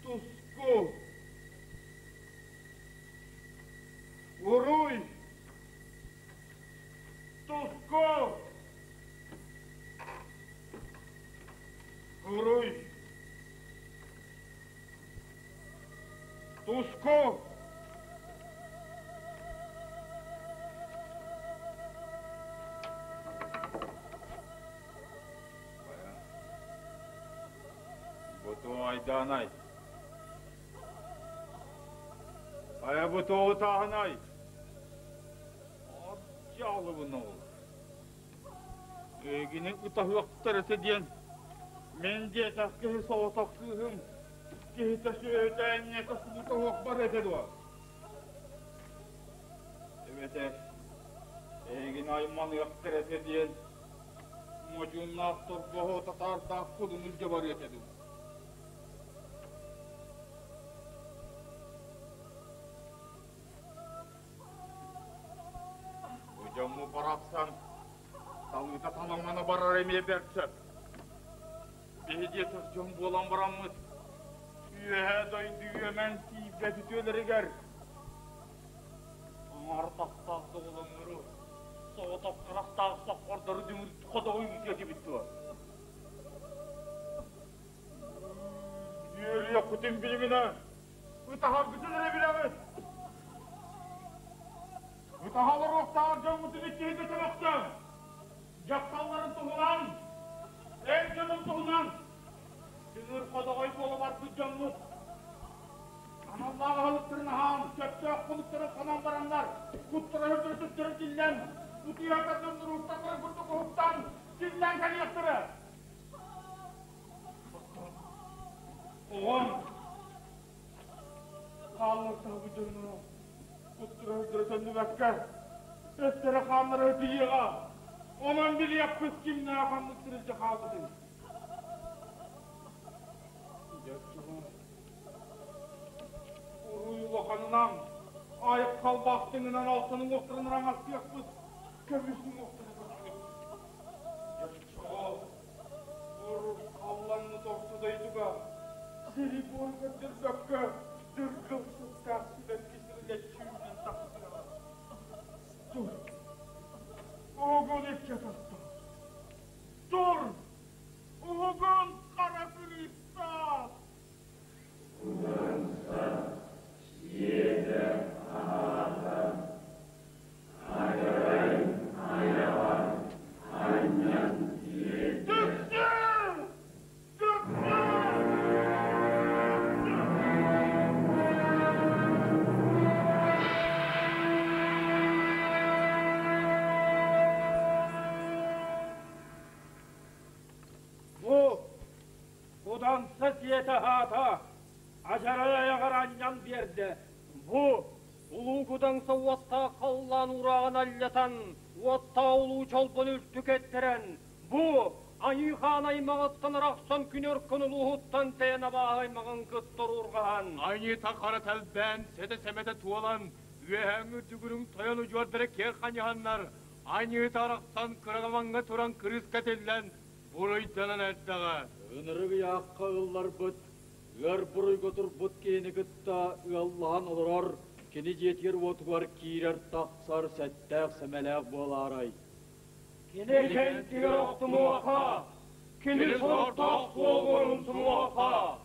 Туску! Уруй! Туску! Уруй! Туску! Бу айдаанай. Айа бу тоҕу тааһынай. Дьаалыбын ол. Эйигини ытаһыахтар этэ диэн мин диэтэх киһи соҕотох кыыһым киһитэ сүөһүтэ энньэтэ субута суох бар этэ дуо? Эбэтэр эйигин айманыахтар этэ диэн модьууннаах торбоһу татаардаах кулун илдьэ барыа этэ дуу? Бу дьоммут барахсан талыыта таламмана барар эмиэ бэрт сөп. Биһи диэтэх дьон буолан бараммыт, үөһээ дойду үөмэн тиийбэт үтүөлэригэр аҥаар тахтаах доҕолоҥнору, соҕотох харахтаах соххордору дүҥүр ходоҕу ыытыа этибит дуо? Үөрүйэххитин билиминэ, Ытаһаргытын эрэ билэҕит. Ытаһа олоруохтааҕар дьоҥҥутун иккиһин төбөхтөөн, дьахталларын туһунан, эр дьонун туһунан дүҥүр ходоҕой буола барбыт дьоммут аналлаах аһылыктарын аһаан, сөптөөх хонуктарын хонон бараннар, куттара өлтөрүтүттэрин тиллэн, утуйарга дьоннор уһукталларын курдук уһуктан, тиллэн кэлиэхтэрэ. Оҕом хааллартаабыт дьонноро куттара өйдөрө төннүбэккэ өстөрө хааннара ытыйыаҕа. Онон билиэхпит кимнээх ханнык сирилдьэ хаалбытын. Дьэ, уруй улаханынан, айхал бастыҥынан алтан уҥуохтарын араҥастыахпыт, көмүс уҥуохтарын көрсүөхпүт. Дьэ, Урусхалламмыт орто дойдуга сири буор көрдөрбөккө дыргыл сыттаах сибэкки сирилэччи үүнэн тахсыаҕа. Тур! Уһугун икки атахтаах. Тур! Уһугун хара кырыыстаах! Уданса сиэтэ аһаата, адьарай айаҕар анньан сиэтэ. Түксү! Түксү! Бу Куданса сиэтэ-аһаата, адьарай айаҕар анньан биэрдэ. Бу Улуу Кудаҥса уоттаах халлаан урааҕын алльатан, уоттаах улуу чолбон үлтү кэттэрэн, бу Айыы-хаан аймаҕыттан арахсан күн өркөн улууһуттан тэйэн абааһы аймаҕын кытта уруурҕаһан, Айыыта хара тэлбээн, сэтэ-сэмэтэ туолан, үөһээҥҥи дүгүрүҥ тойон удьуордара киэр ханньаһаннар, Айыыта арахсан кырагамаҥҥа туран кырыыска тиллэн, буруйданан эрдэҕэ. Ынырык ыйаахха ылларбыт, ыар буруйга турбут киһини кытта ыаллаһан олорор кини дьиэтигэр-уотугар киирэр-тахсар сэттээх-сэмэлээх буолаарай? Кини кэнтигэр охтумуоха, кини сордоох суолугар умсумуоха.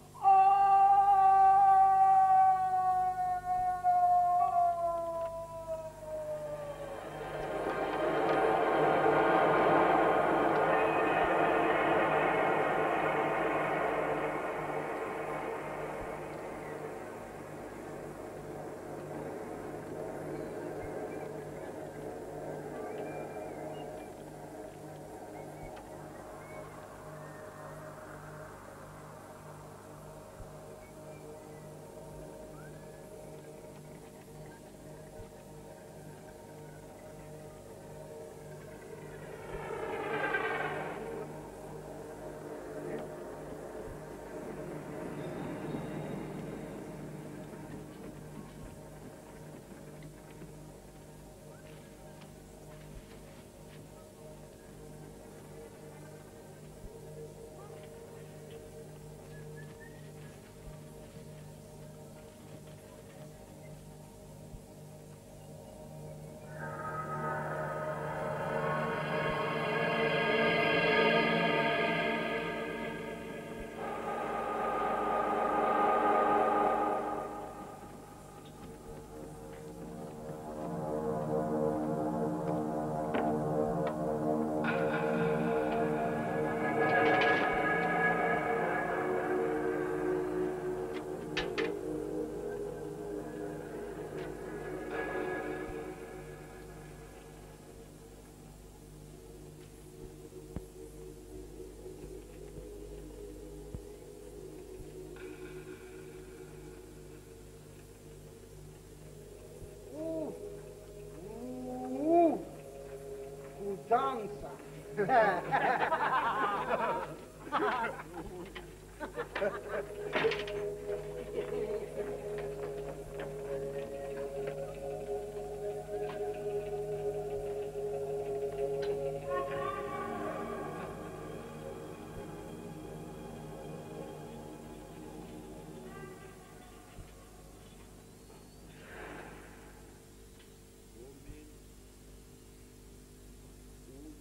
Кудаҥса.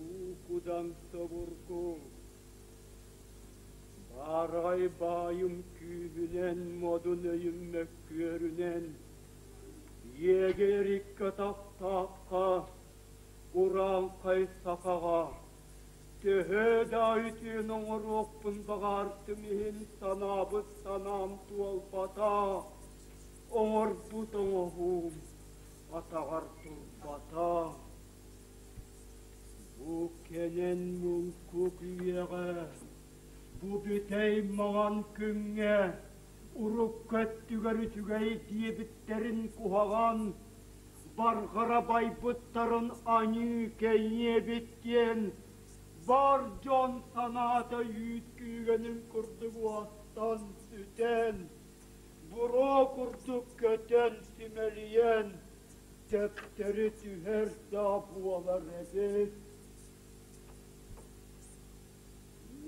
Улуу Кудаҥса обургу, баараҕай баайым күүһүнэн, модун өйүм мөккүөрүнэн, иэгэр икки атахтаахха, урааҥхай сахаҕа, төһө да үтүөнү оҥоруохпун баҕаартым иһин санаабыт санаам туолбата, оҥорбут оҥоһуум атаҕар турбата. Бу кэнэн муҥкук үйэҕэ, бу бүтэй маҥан күҥҥэ урукку өттүгэр үчүгэй диэбиттэрин куһаҕан, барҕара байбыттарын аньыы кэйиэбит диэн бар дьон санаата үүт күүгэнин курдук уостан сүтэн, буруо курдук көтөн симэлийэн, төптөрү түһэр да буолар эбит.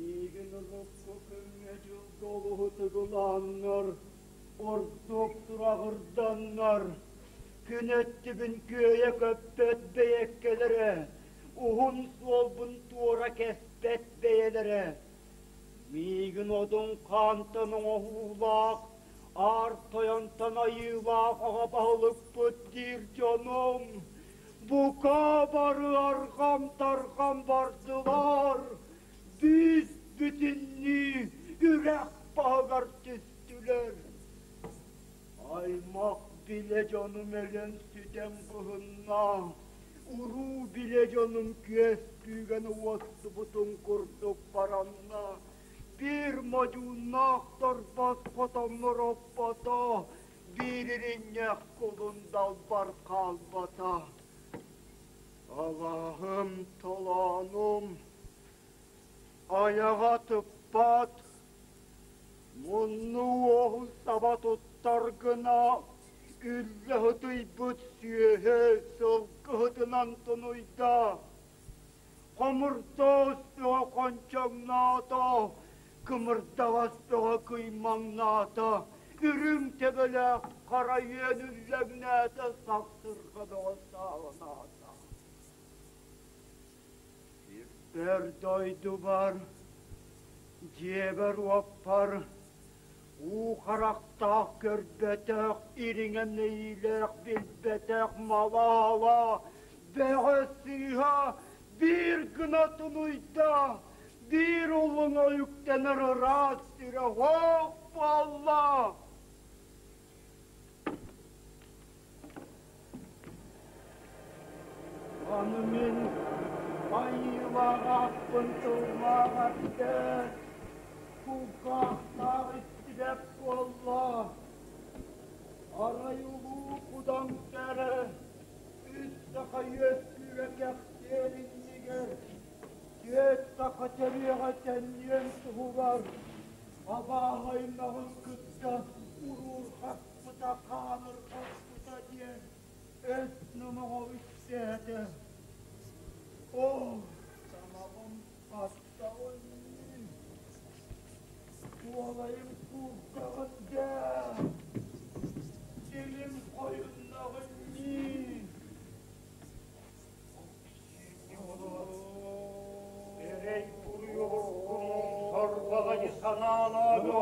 Миигин урукку күҥҥэ дьылга олуһу тыгылааннар, ордук тураҕырданнар, күн өттүбүн күөйэ көппөт бэйэккэлэрэ, уһун суолбун туора кэспэт бэйэлэрэ, миигин одун хаантан оҥоһуулаах, аар тойонтон айыылаах аҕа баһылыкпыт диир дьонум, бука бары арҕам-тарҕам бардылар, бүүс бүтүннүү үрэх баһыгар түстүлэр. Аймах билэ дьонум өлөн сүтэн быһынна, уруу билэ дьонум күөс күүгэн уостубутун курдук баранна, биир модьууннаах торбос хотоммор оппото, биир иринньэх кулун далбар хаалбата. Алааһым, толоонум, айаҕа тыппат, мунну уоһун саба туттар гына үллэ ытыйбыт сүөһү сылгыһытынан тунуйда. Хомурдоос бөҕө хончоҥноото, кымырдаҕас бөҕө кыймаҥнаата, үрүҥ төбөлөөх хара үөн үллэҥнээтэ, сахсырҕа бөҕө сааланаата. Сирбэр дойдубар, дьиэбэр-уоппар уу харахтаах көрбөтөх, ириҥэ мэйиилээх билбэтэх мала-ала бөҕө сыыһа биир гына тунуйда, биир улуҥа үктэнэр ыраас сирэ хоох буолла. Аны мин айыылаах ааппын тыллаах эрдэт, кулгаахтаах истибэт буолла. Арай улуу кудаҥ кэрэ үс саха үөскүүрэ кэхтиэр иннигэр, түөрт саха төрүөҕэ төннүөн туһугар абааһы аймаҕын кытта уруурҕаспыта, хаанырҕаспыта диэн өс номоҕо үксээтэ. Оо, тамаҕым хаттаҕын куолайым куурдаҕын даа, силим хойуннаҕын нии. Эрэй буруйу сорбаҕай санаалаабы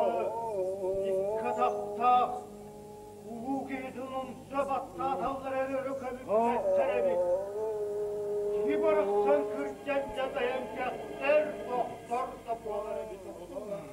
икки атахтаах улуу киһитин умса баттааталлар эрэ көмүскэттэр эбит. Киһи барахсан кырдьан дьадайан кэхтэр, тохтор да буолар эбит оҕолор.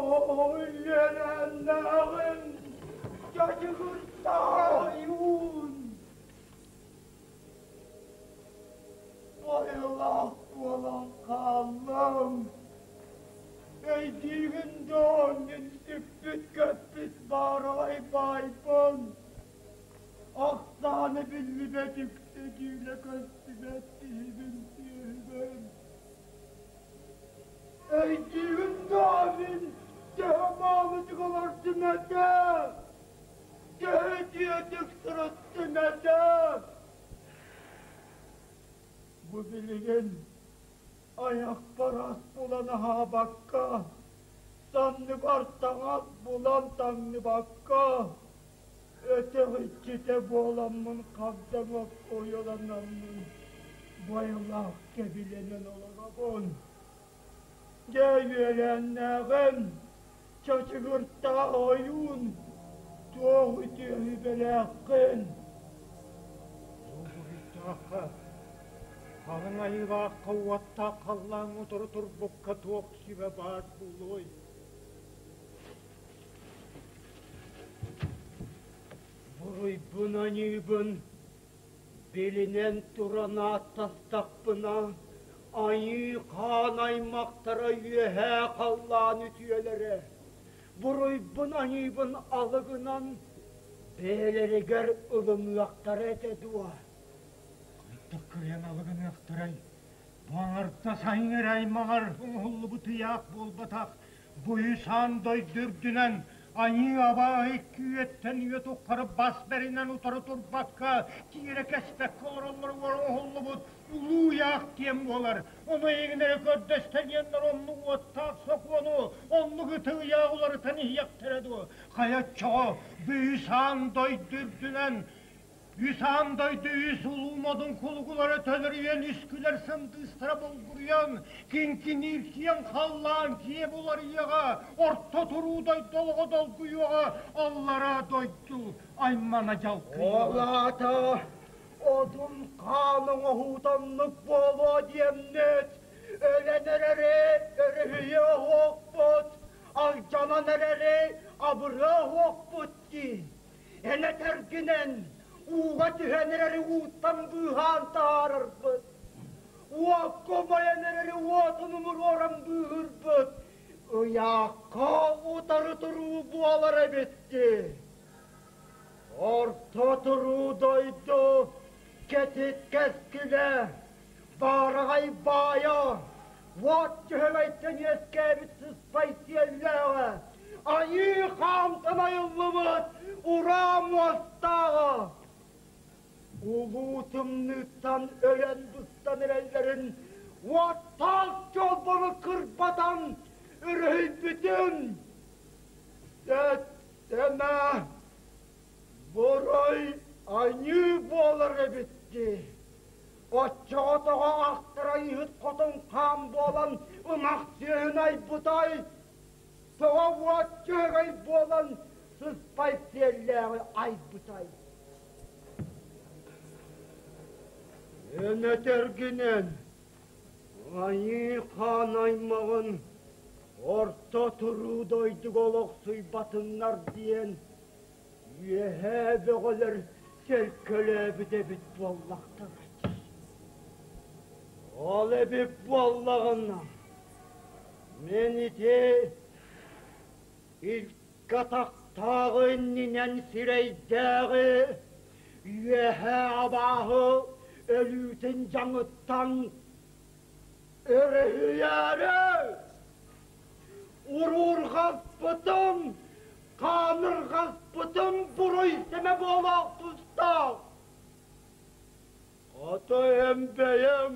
Үөлээннээҕим чачыгыртаайуун! Байылаах буолан хааллым. Өйдүүгүн дуо, мин сүппүт-көппүт баараҕай баайбын? Ахсаана биллибэт үксэ дьүүлэ көстүбэт киһибин сүөһүбүн. Өйдүүгүн дуо, мин төһө маанытык олордум этэ? Төһө үтүөтүк сырыттым этэ? Бу билигин айахпар ас булан аһаабакка, санныбар таҥас булан таҥныбакка, өтөх иччитэ буоламмын хагдаҥ окко уйаланаммын байылаах кэбилэнэн олоробун. Дьэ үөлээннээҕим, чачыгыртаах ойуун, туох үтүө үбэлээххин? Долгуйдаахха, халыҥ айыылаахха уоттаах халлааҥҥа утары турбукка туох сүбэ баар буолуой? Буруйбун-аньыыбын билинэн туран ааттастахпына, айыы-хаан аймахтара үөһээ халлаан үтүөлэрэ, буруйбун-аньыыбын алыгынан бэйэлэригэр ылыныахтара этэ дуо? Хайдах кыайан алыгыныахтарай? Бу аҥардас айыҥ эрэ аймаҕар оҥоһуллубут ыйаах буолбатах, Бу үс аан дойду үрдүнэн айыы-абааһы икки үйэттэн үйэ тухары бас бэринэн утары турбакка, тиэрэ кэспэккэ олороллоругар оҥоһуллубут улуу ыйаах диэн буолар. Ону эйигин эрэ көрдөстө диэннэр оннук уоттаах сокуону, оннук ытык ыйаах уларытан иһиэхтэрэ дуо? Хайа оччоҕо бу үс аан дойду үрдүнэн Үс аан дойду үс улуу модун кулугулара төлөрүйэн үскүлэр сындыыстара булгуруйан, киҥкиниир киэҥ халлаан киэ буларыйыаҕа, орто туруу дойду олоҕо долгуйуоҕа, аллараа дойду аймана дьалкыйыаҕа. Ол аата одун хаан оҥоһуутаннык буолуо диэммит, өлөн эрэри өрүһүйүө оһуохпут, алдьанан эрэри абырыа оһуохпут дии. Эн этэргинэн ууга түһэн эрэри ууттан быыһаан таһаарарбыт. Уокка умайан эрэри уотун умуруоран быыһыырбыт. Ыйаахха утары туруу буолар эбит дии. Орто туруу дойду кэтит кэскилэ, баараҕай баайа, уот дьөһөгөйтөн үөскээбит сыспай сиэллээҕэ, айыы хаамтан айыллыбыт ураа муостааҕа улуу тымныыттан өлөн быстан эрэллэрин уоттаах чолбону кырбатан өрүһүйбүтүн сэттэмэ буруй аньыы буолар эбит дии. Оччоҕо тоҕо ахтара иһит хотун хаан буолан ынах сүөһүн айбытай? Тоҕо уот дьөһөгөй буолан сыспай сиэллээҕи айбытай? Эн этэргинэн айыы хаан аймаҕын орто туруу дойдуга олохсуйбатыннар диэн Үөһээ бөҕөлөр төлкөлөөбүт эбит буоллахтара дии. Ол эбит буоллаҕына, мин ити илкэ атахтааҕы иннинэн сирэйдээҕи үөһээ абааһы өлүүтүн дьаҥыттан өрүһүйээри уруурҕаспытым Хаанырҕаспытым буруй сэмэ буолуох тустаах. Хата эн бэйэҥ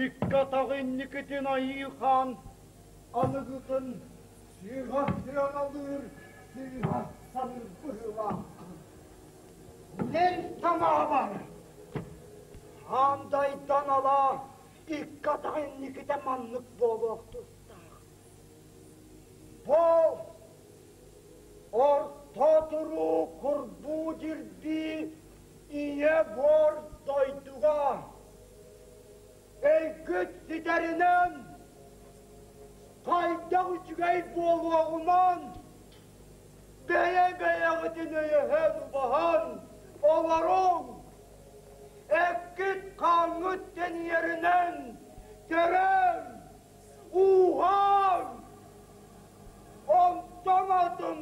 икки атах инникитин айыы хаан аныгытын сыыһа сыаналыыр, сыыһа саныыр быһыылааххын. Мин санаабар, хаандайдан ала икки атах инникитэ маннык буолуох тустаах. Бу орто туруу курбуу дьирбии ийэ буор дойдуга өйгүт ситэринэн хайдах үчүгэй буолуоҕунан, бэйэ-бэйэҕитин өйөһөн-убаһан олоруҥ. Эккит-хааҥҥыт тэнийэринэн төрөөҥ, ууһааҥ. Онтон атын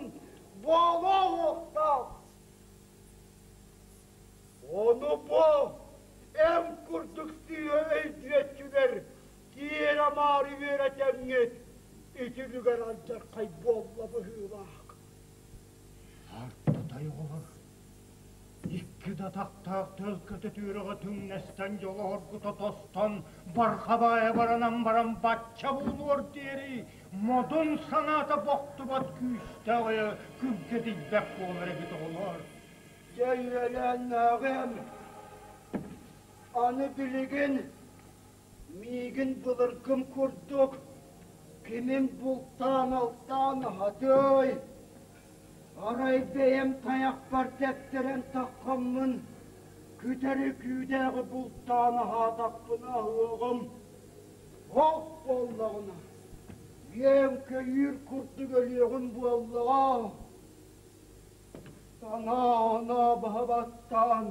буолуо суохтаах. Ону бу эн курдук сыыһа өйдүөччүлэр тиэрэ-маары үөрэтэҥҥит итилигэр алдьархай буолла быһыылаах. Артатай оҕолор икки да атахтаах төлкөтө түөрэҕэ түҥнэстэн дьолооргута тостон бархабаайа баранан баран бачча буолуор диэри модун санаата бохтубат күүстээх өйө күргэтийбэт буолар эбит оҕолор. Дьэ үөлээннээҕим, аны билигин миигин былыргым курдук кимим бултаан-алтаан аһатыай? Арай бэйэм тайахпар тэптэрэн таххаммын, күтэри күүдээҕи бултаан аһаатахпына аһыаҕым. Ох буоллаҕына, үөн-көйүүр курдук өлүөҕүм буоллаҕа. Санаа-оноо баһа баттаан,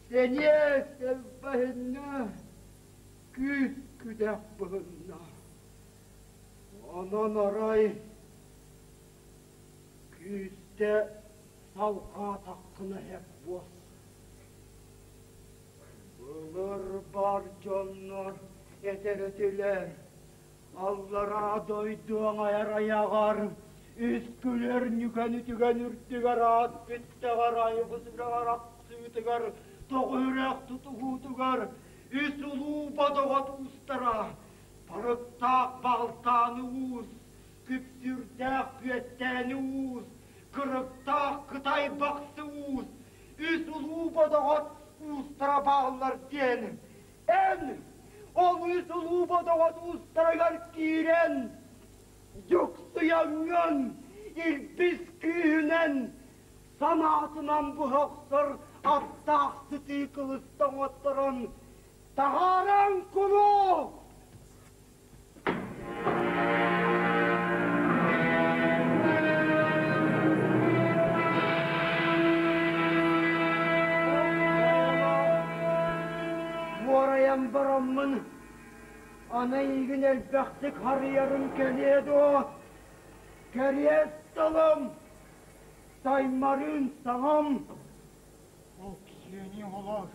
сэниэ сэлбэһиннэ, күүс күдэх быһынна. Онон арай күүстэ салҕаатаххына һэп буос. Былыр бар дьоннор этэр этилэр, Аллараа дойду аҥайар айаҕар, үс күлэр ньүкэни түгэн үрдүгэр аат бүттэҕэр айгысыгар ахсыытыгар, тоҕу үрэх тутуһуутугар үс улуу бодоҕо туустара, барыктаах баалтааны уус, күпсүүрдээх күөттээни уус, кырыктаах кытай бахсы уус, үс улуу бодоҕот уустара бааллар диэн Эн ол үс улуу бодоҕот уустарыгар киирэн, дьуксуйаҥҥын илбис күүһүнэн санаатынан быһа охсор аттаах сытыы кылыста оҥотторон таһааран кулу! Буорайан бараммын, аны эйигин элбэхтик харыйарым кэлиэ дуо? Кэриэс тылым, саймарыын саҥам. Ол киһини олор,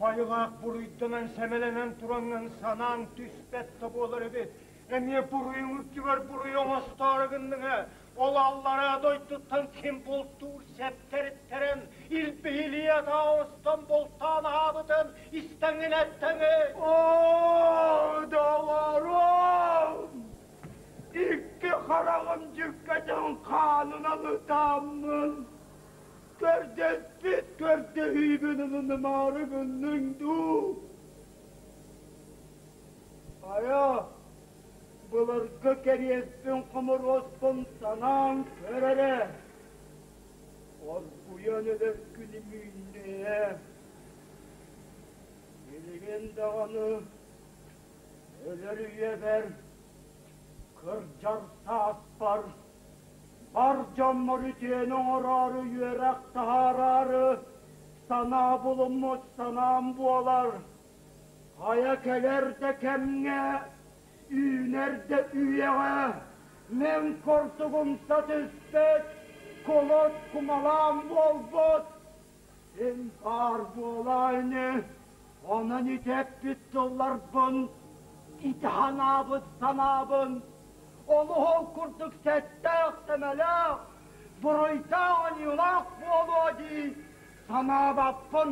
Тайҕаах буруйданан сэмэлэнэн тураҥҥын санааҥ түспэт да буолар эбит. Эмиэ буруйуҥ үрдүгэр буруй оҥостоору гынныҥ ээ. Ол аллараа дойдуттан ким бултуур сэптэриттэрин илбиһилии атаа оҥостон бултаан аһаабытын истэҥҥин эттэҥий? Оо, доҕорум! Икки хараҕым дьүккэтин хаанынан ытааммын Көрдөспүт көрдөһүүбүн ылынымаары гынныҥ дуу? Хайа, былыргы кэриэспин хомуруоспун санаан көр эрэ. Оргуйан өлөр күнүм үүннэ ээ. Билигин даҕаны өлөр үйэбэр, кырдьар сааспар Бар дьоммор үтүөнү оҥороору үөрэх таһаараары санаа булуммут санаам буолар. Хайа кэлэр да кэмҥэ, үүнэр да үйэҕэ мин курдук умса түспүт, кулут кумалаан буолбут син баар буолаа ини. Онон ити эппит тылларбын, ити санаабыт санаабын олуһун курдук сэттээх-сэмэлээх, буруйдаах-аньыылаах буолуо дии санаабаппын.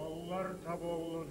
Оллар таболлун.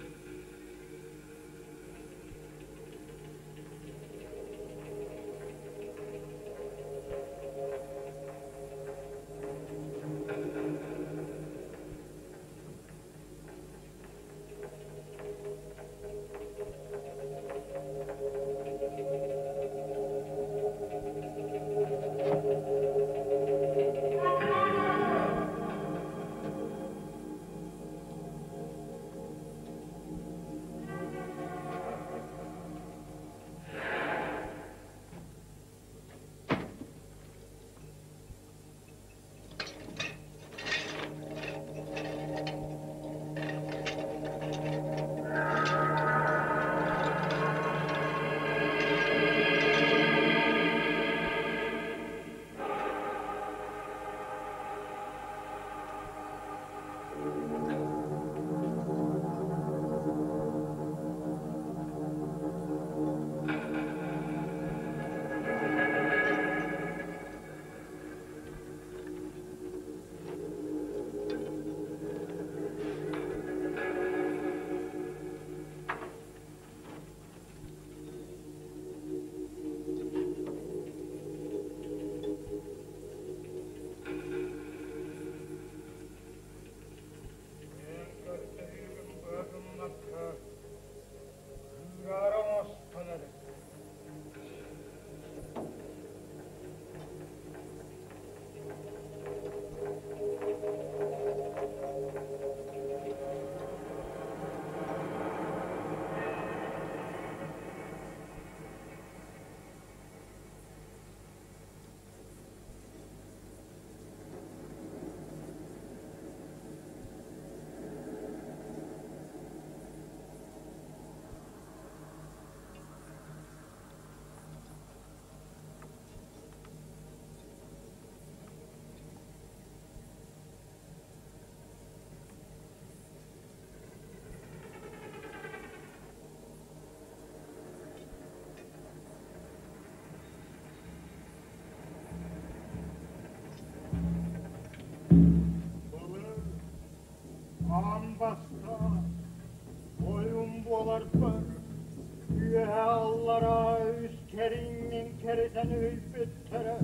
Этэн үһүйбүттэрэ,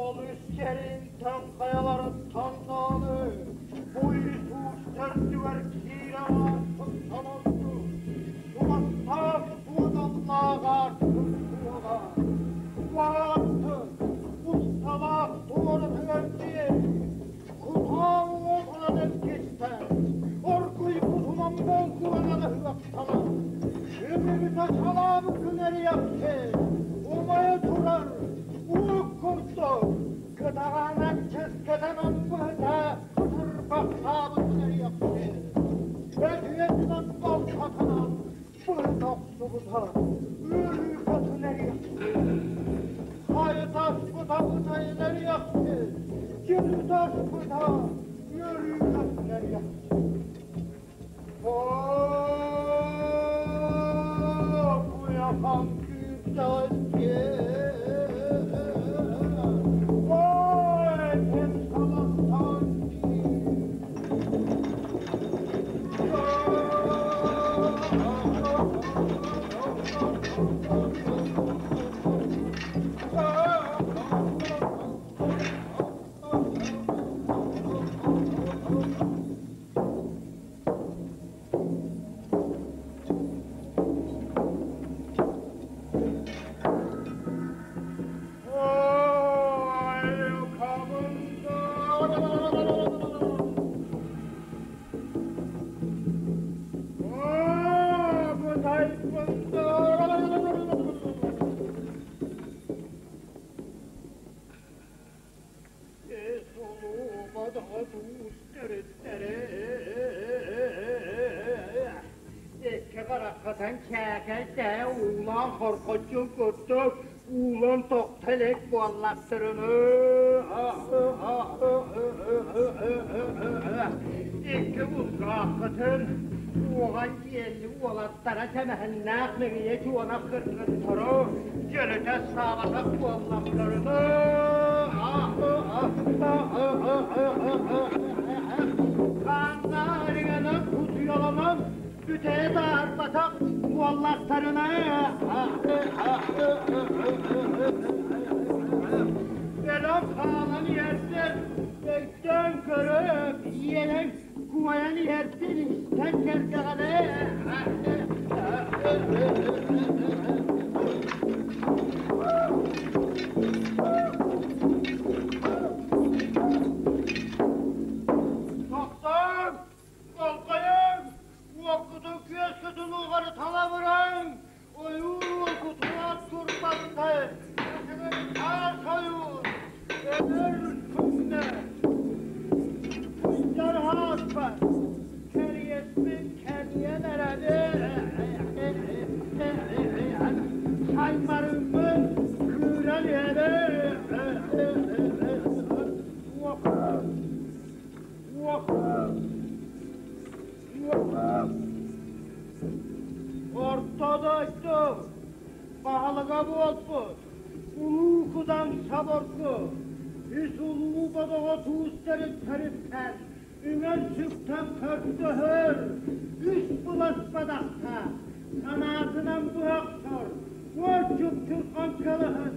ол үс кэриҥтэн хайаларыттан даҕаны бу Иисус төрдүгэр киирэн ааспыт толорду, суостаах суодаллаах аартык суоҕа, уһааттын, усталаах туоратыгар диэри кутаа уотунан эргистэн, оргуйбутунан болҕуранан ыһыахтанан, үмүрүтэ салаабыккын эрийэхсин, умайа турар уу курдук кытаҕанан чыскытынан быһыта кутурбахтаабытын эрийэхсин, бөтүөтүнэн балтатынан быһыта охсубута, үөрүү-көтүн эрийэхсин, хайытаспыта бытайын эрийэхсин, дьүрүтаспыта үөрүү-көтүн эрийэхсин. Куйахан күүрдэҕин Ой, ким салаттан Икки хараххытын чээкэйдээ уулаан хоргоччу курдук уулан тохто илик буоллахтарына икки булгааххытын уоҕан дьиэлли уолаттара сэмэһиннээх мэҥийэ чуонах кыргыттары дьөлүтэ саабатах буоллахтарына хааннаарыҥанан кутуйаланан бүтээ таарбатах буоллахтарына өлөн хаалан иһэрдэр өйдөөн көрөп иэнэн куойан иһэрдин истэн кэлдэҕинэ Тохтооҥ! Болҕойуҥ! Уоккутун күөскүтүн угары талабырыҥ! Ойуур уокутугар турбаттай! Ытыгын таас ойуур! Өлөр күннэ! Күннэр ааспат! Кэриэспин кэрийэн эрэбин! Хаймарыммын кыыран иһэбин! Орто дойду баһылыга буолбут Улуу Кудаҥ Саборгу үс улуу бодоҕо туустарын төрүттэн үҥэн-сүктэн көрдөһөр үс былас бадахтаах санаатынан быһа охсор уон чупчурҕан кылыһын.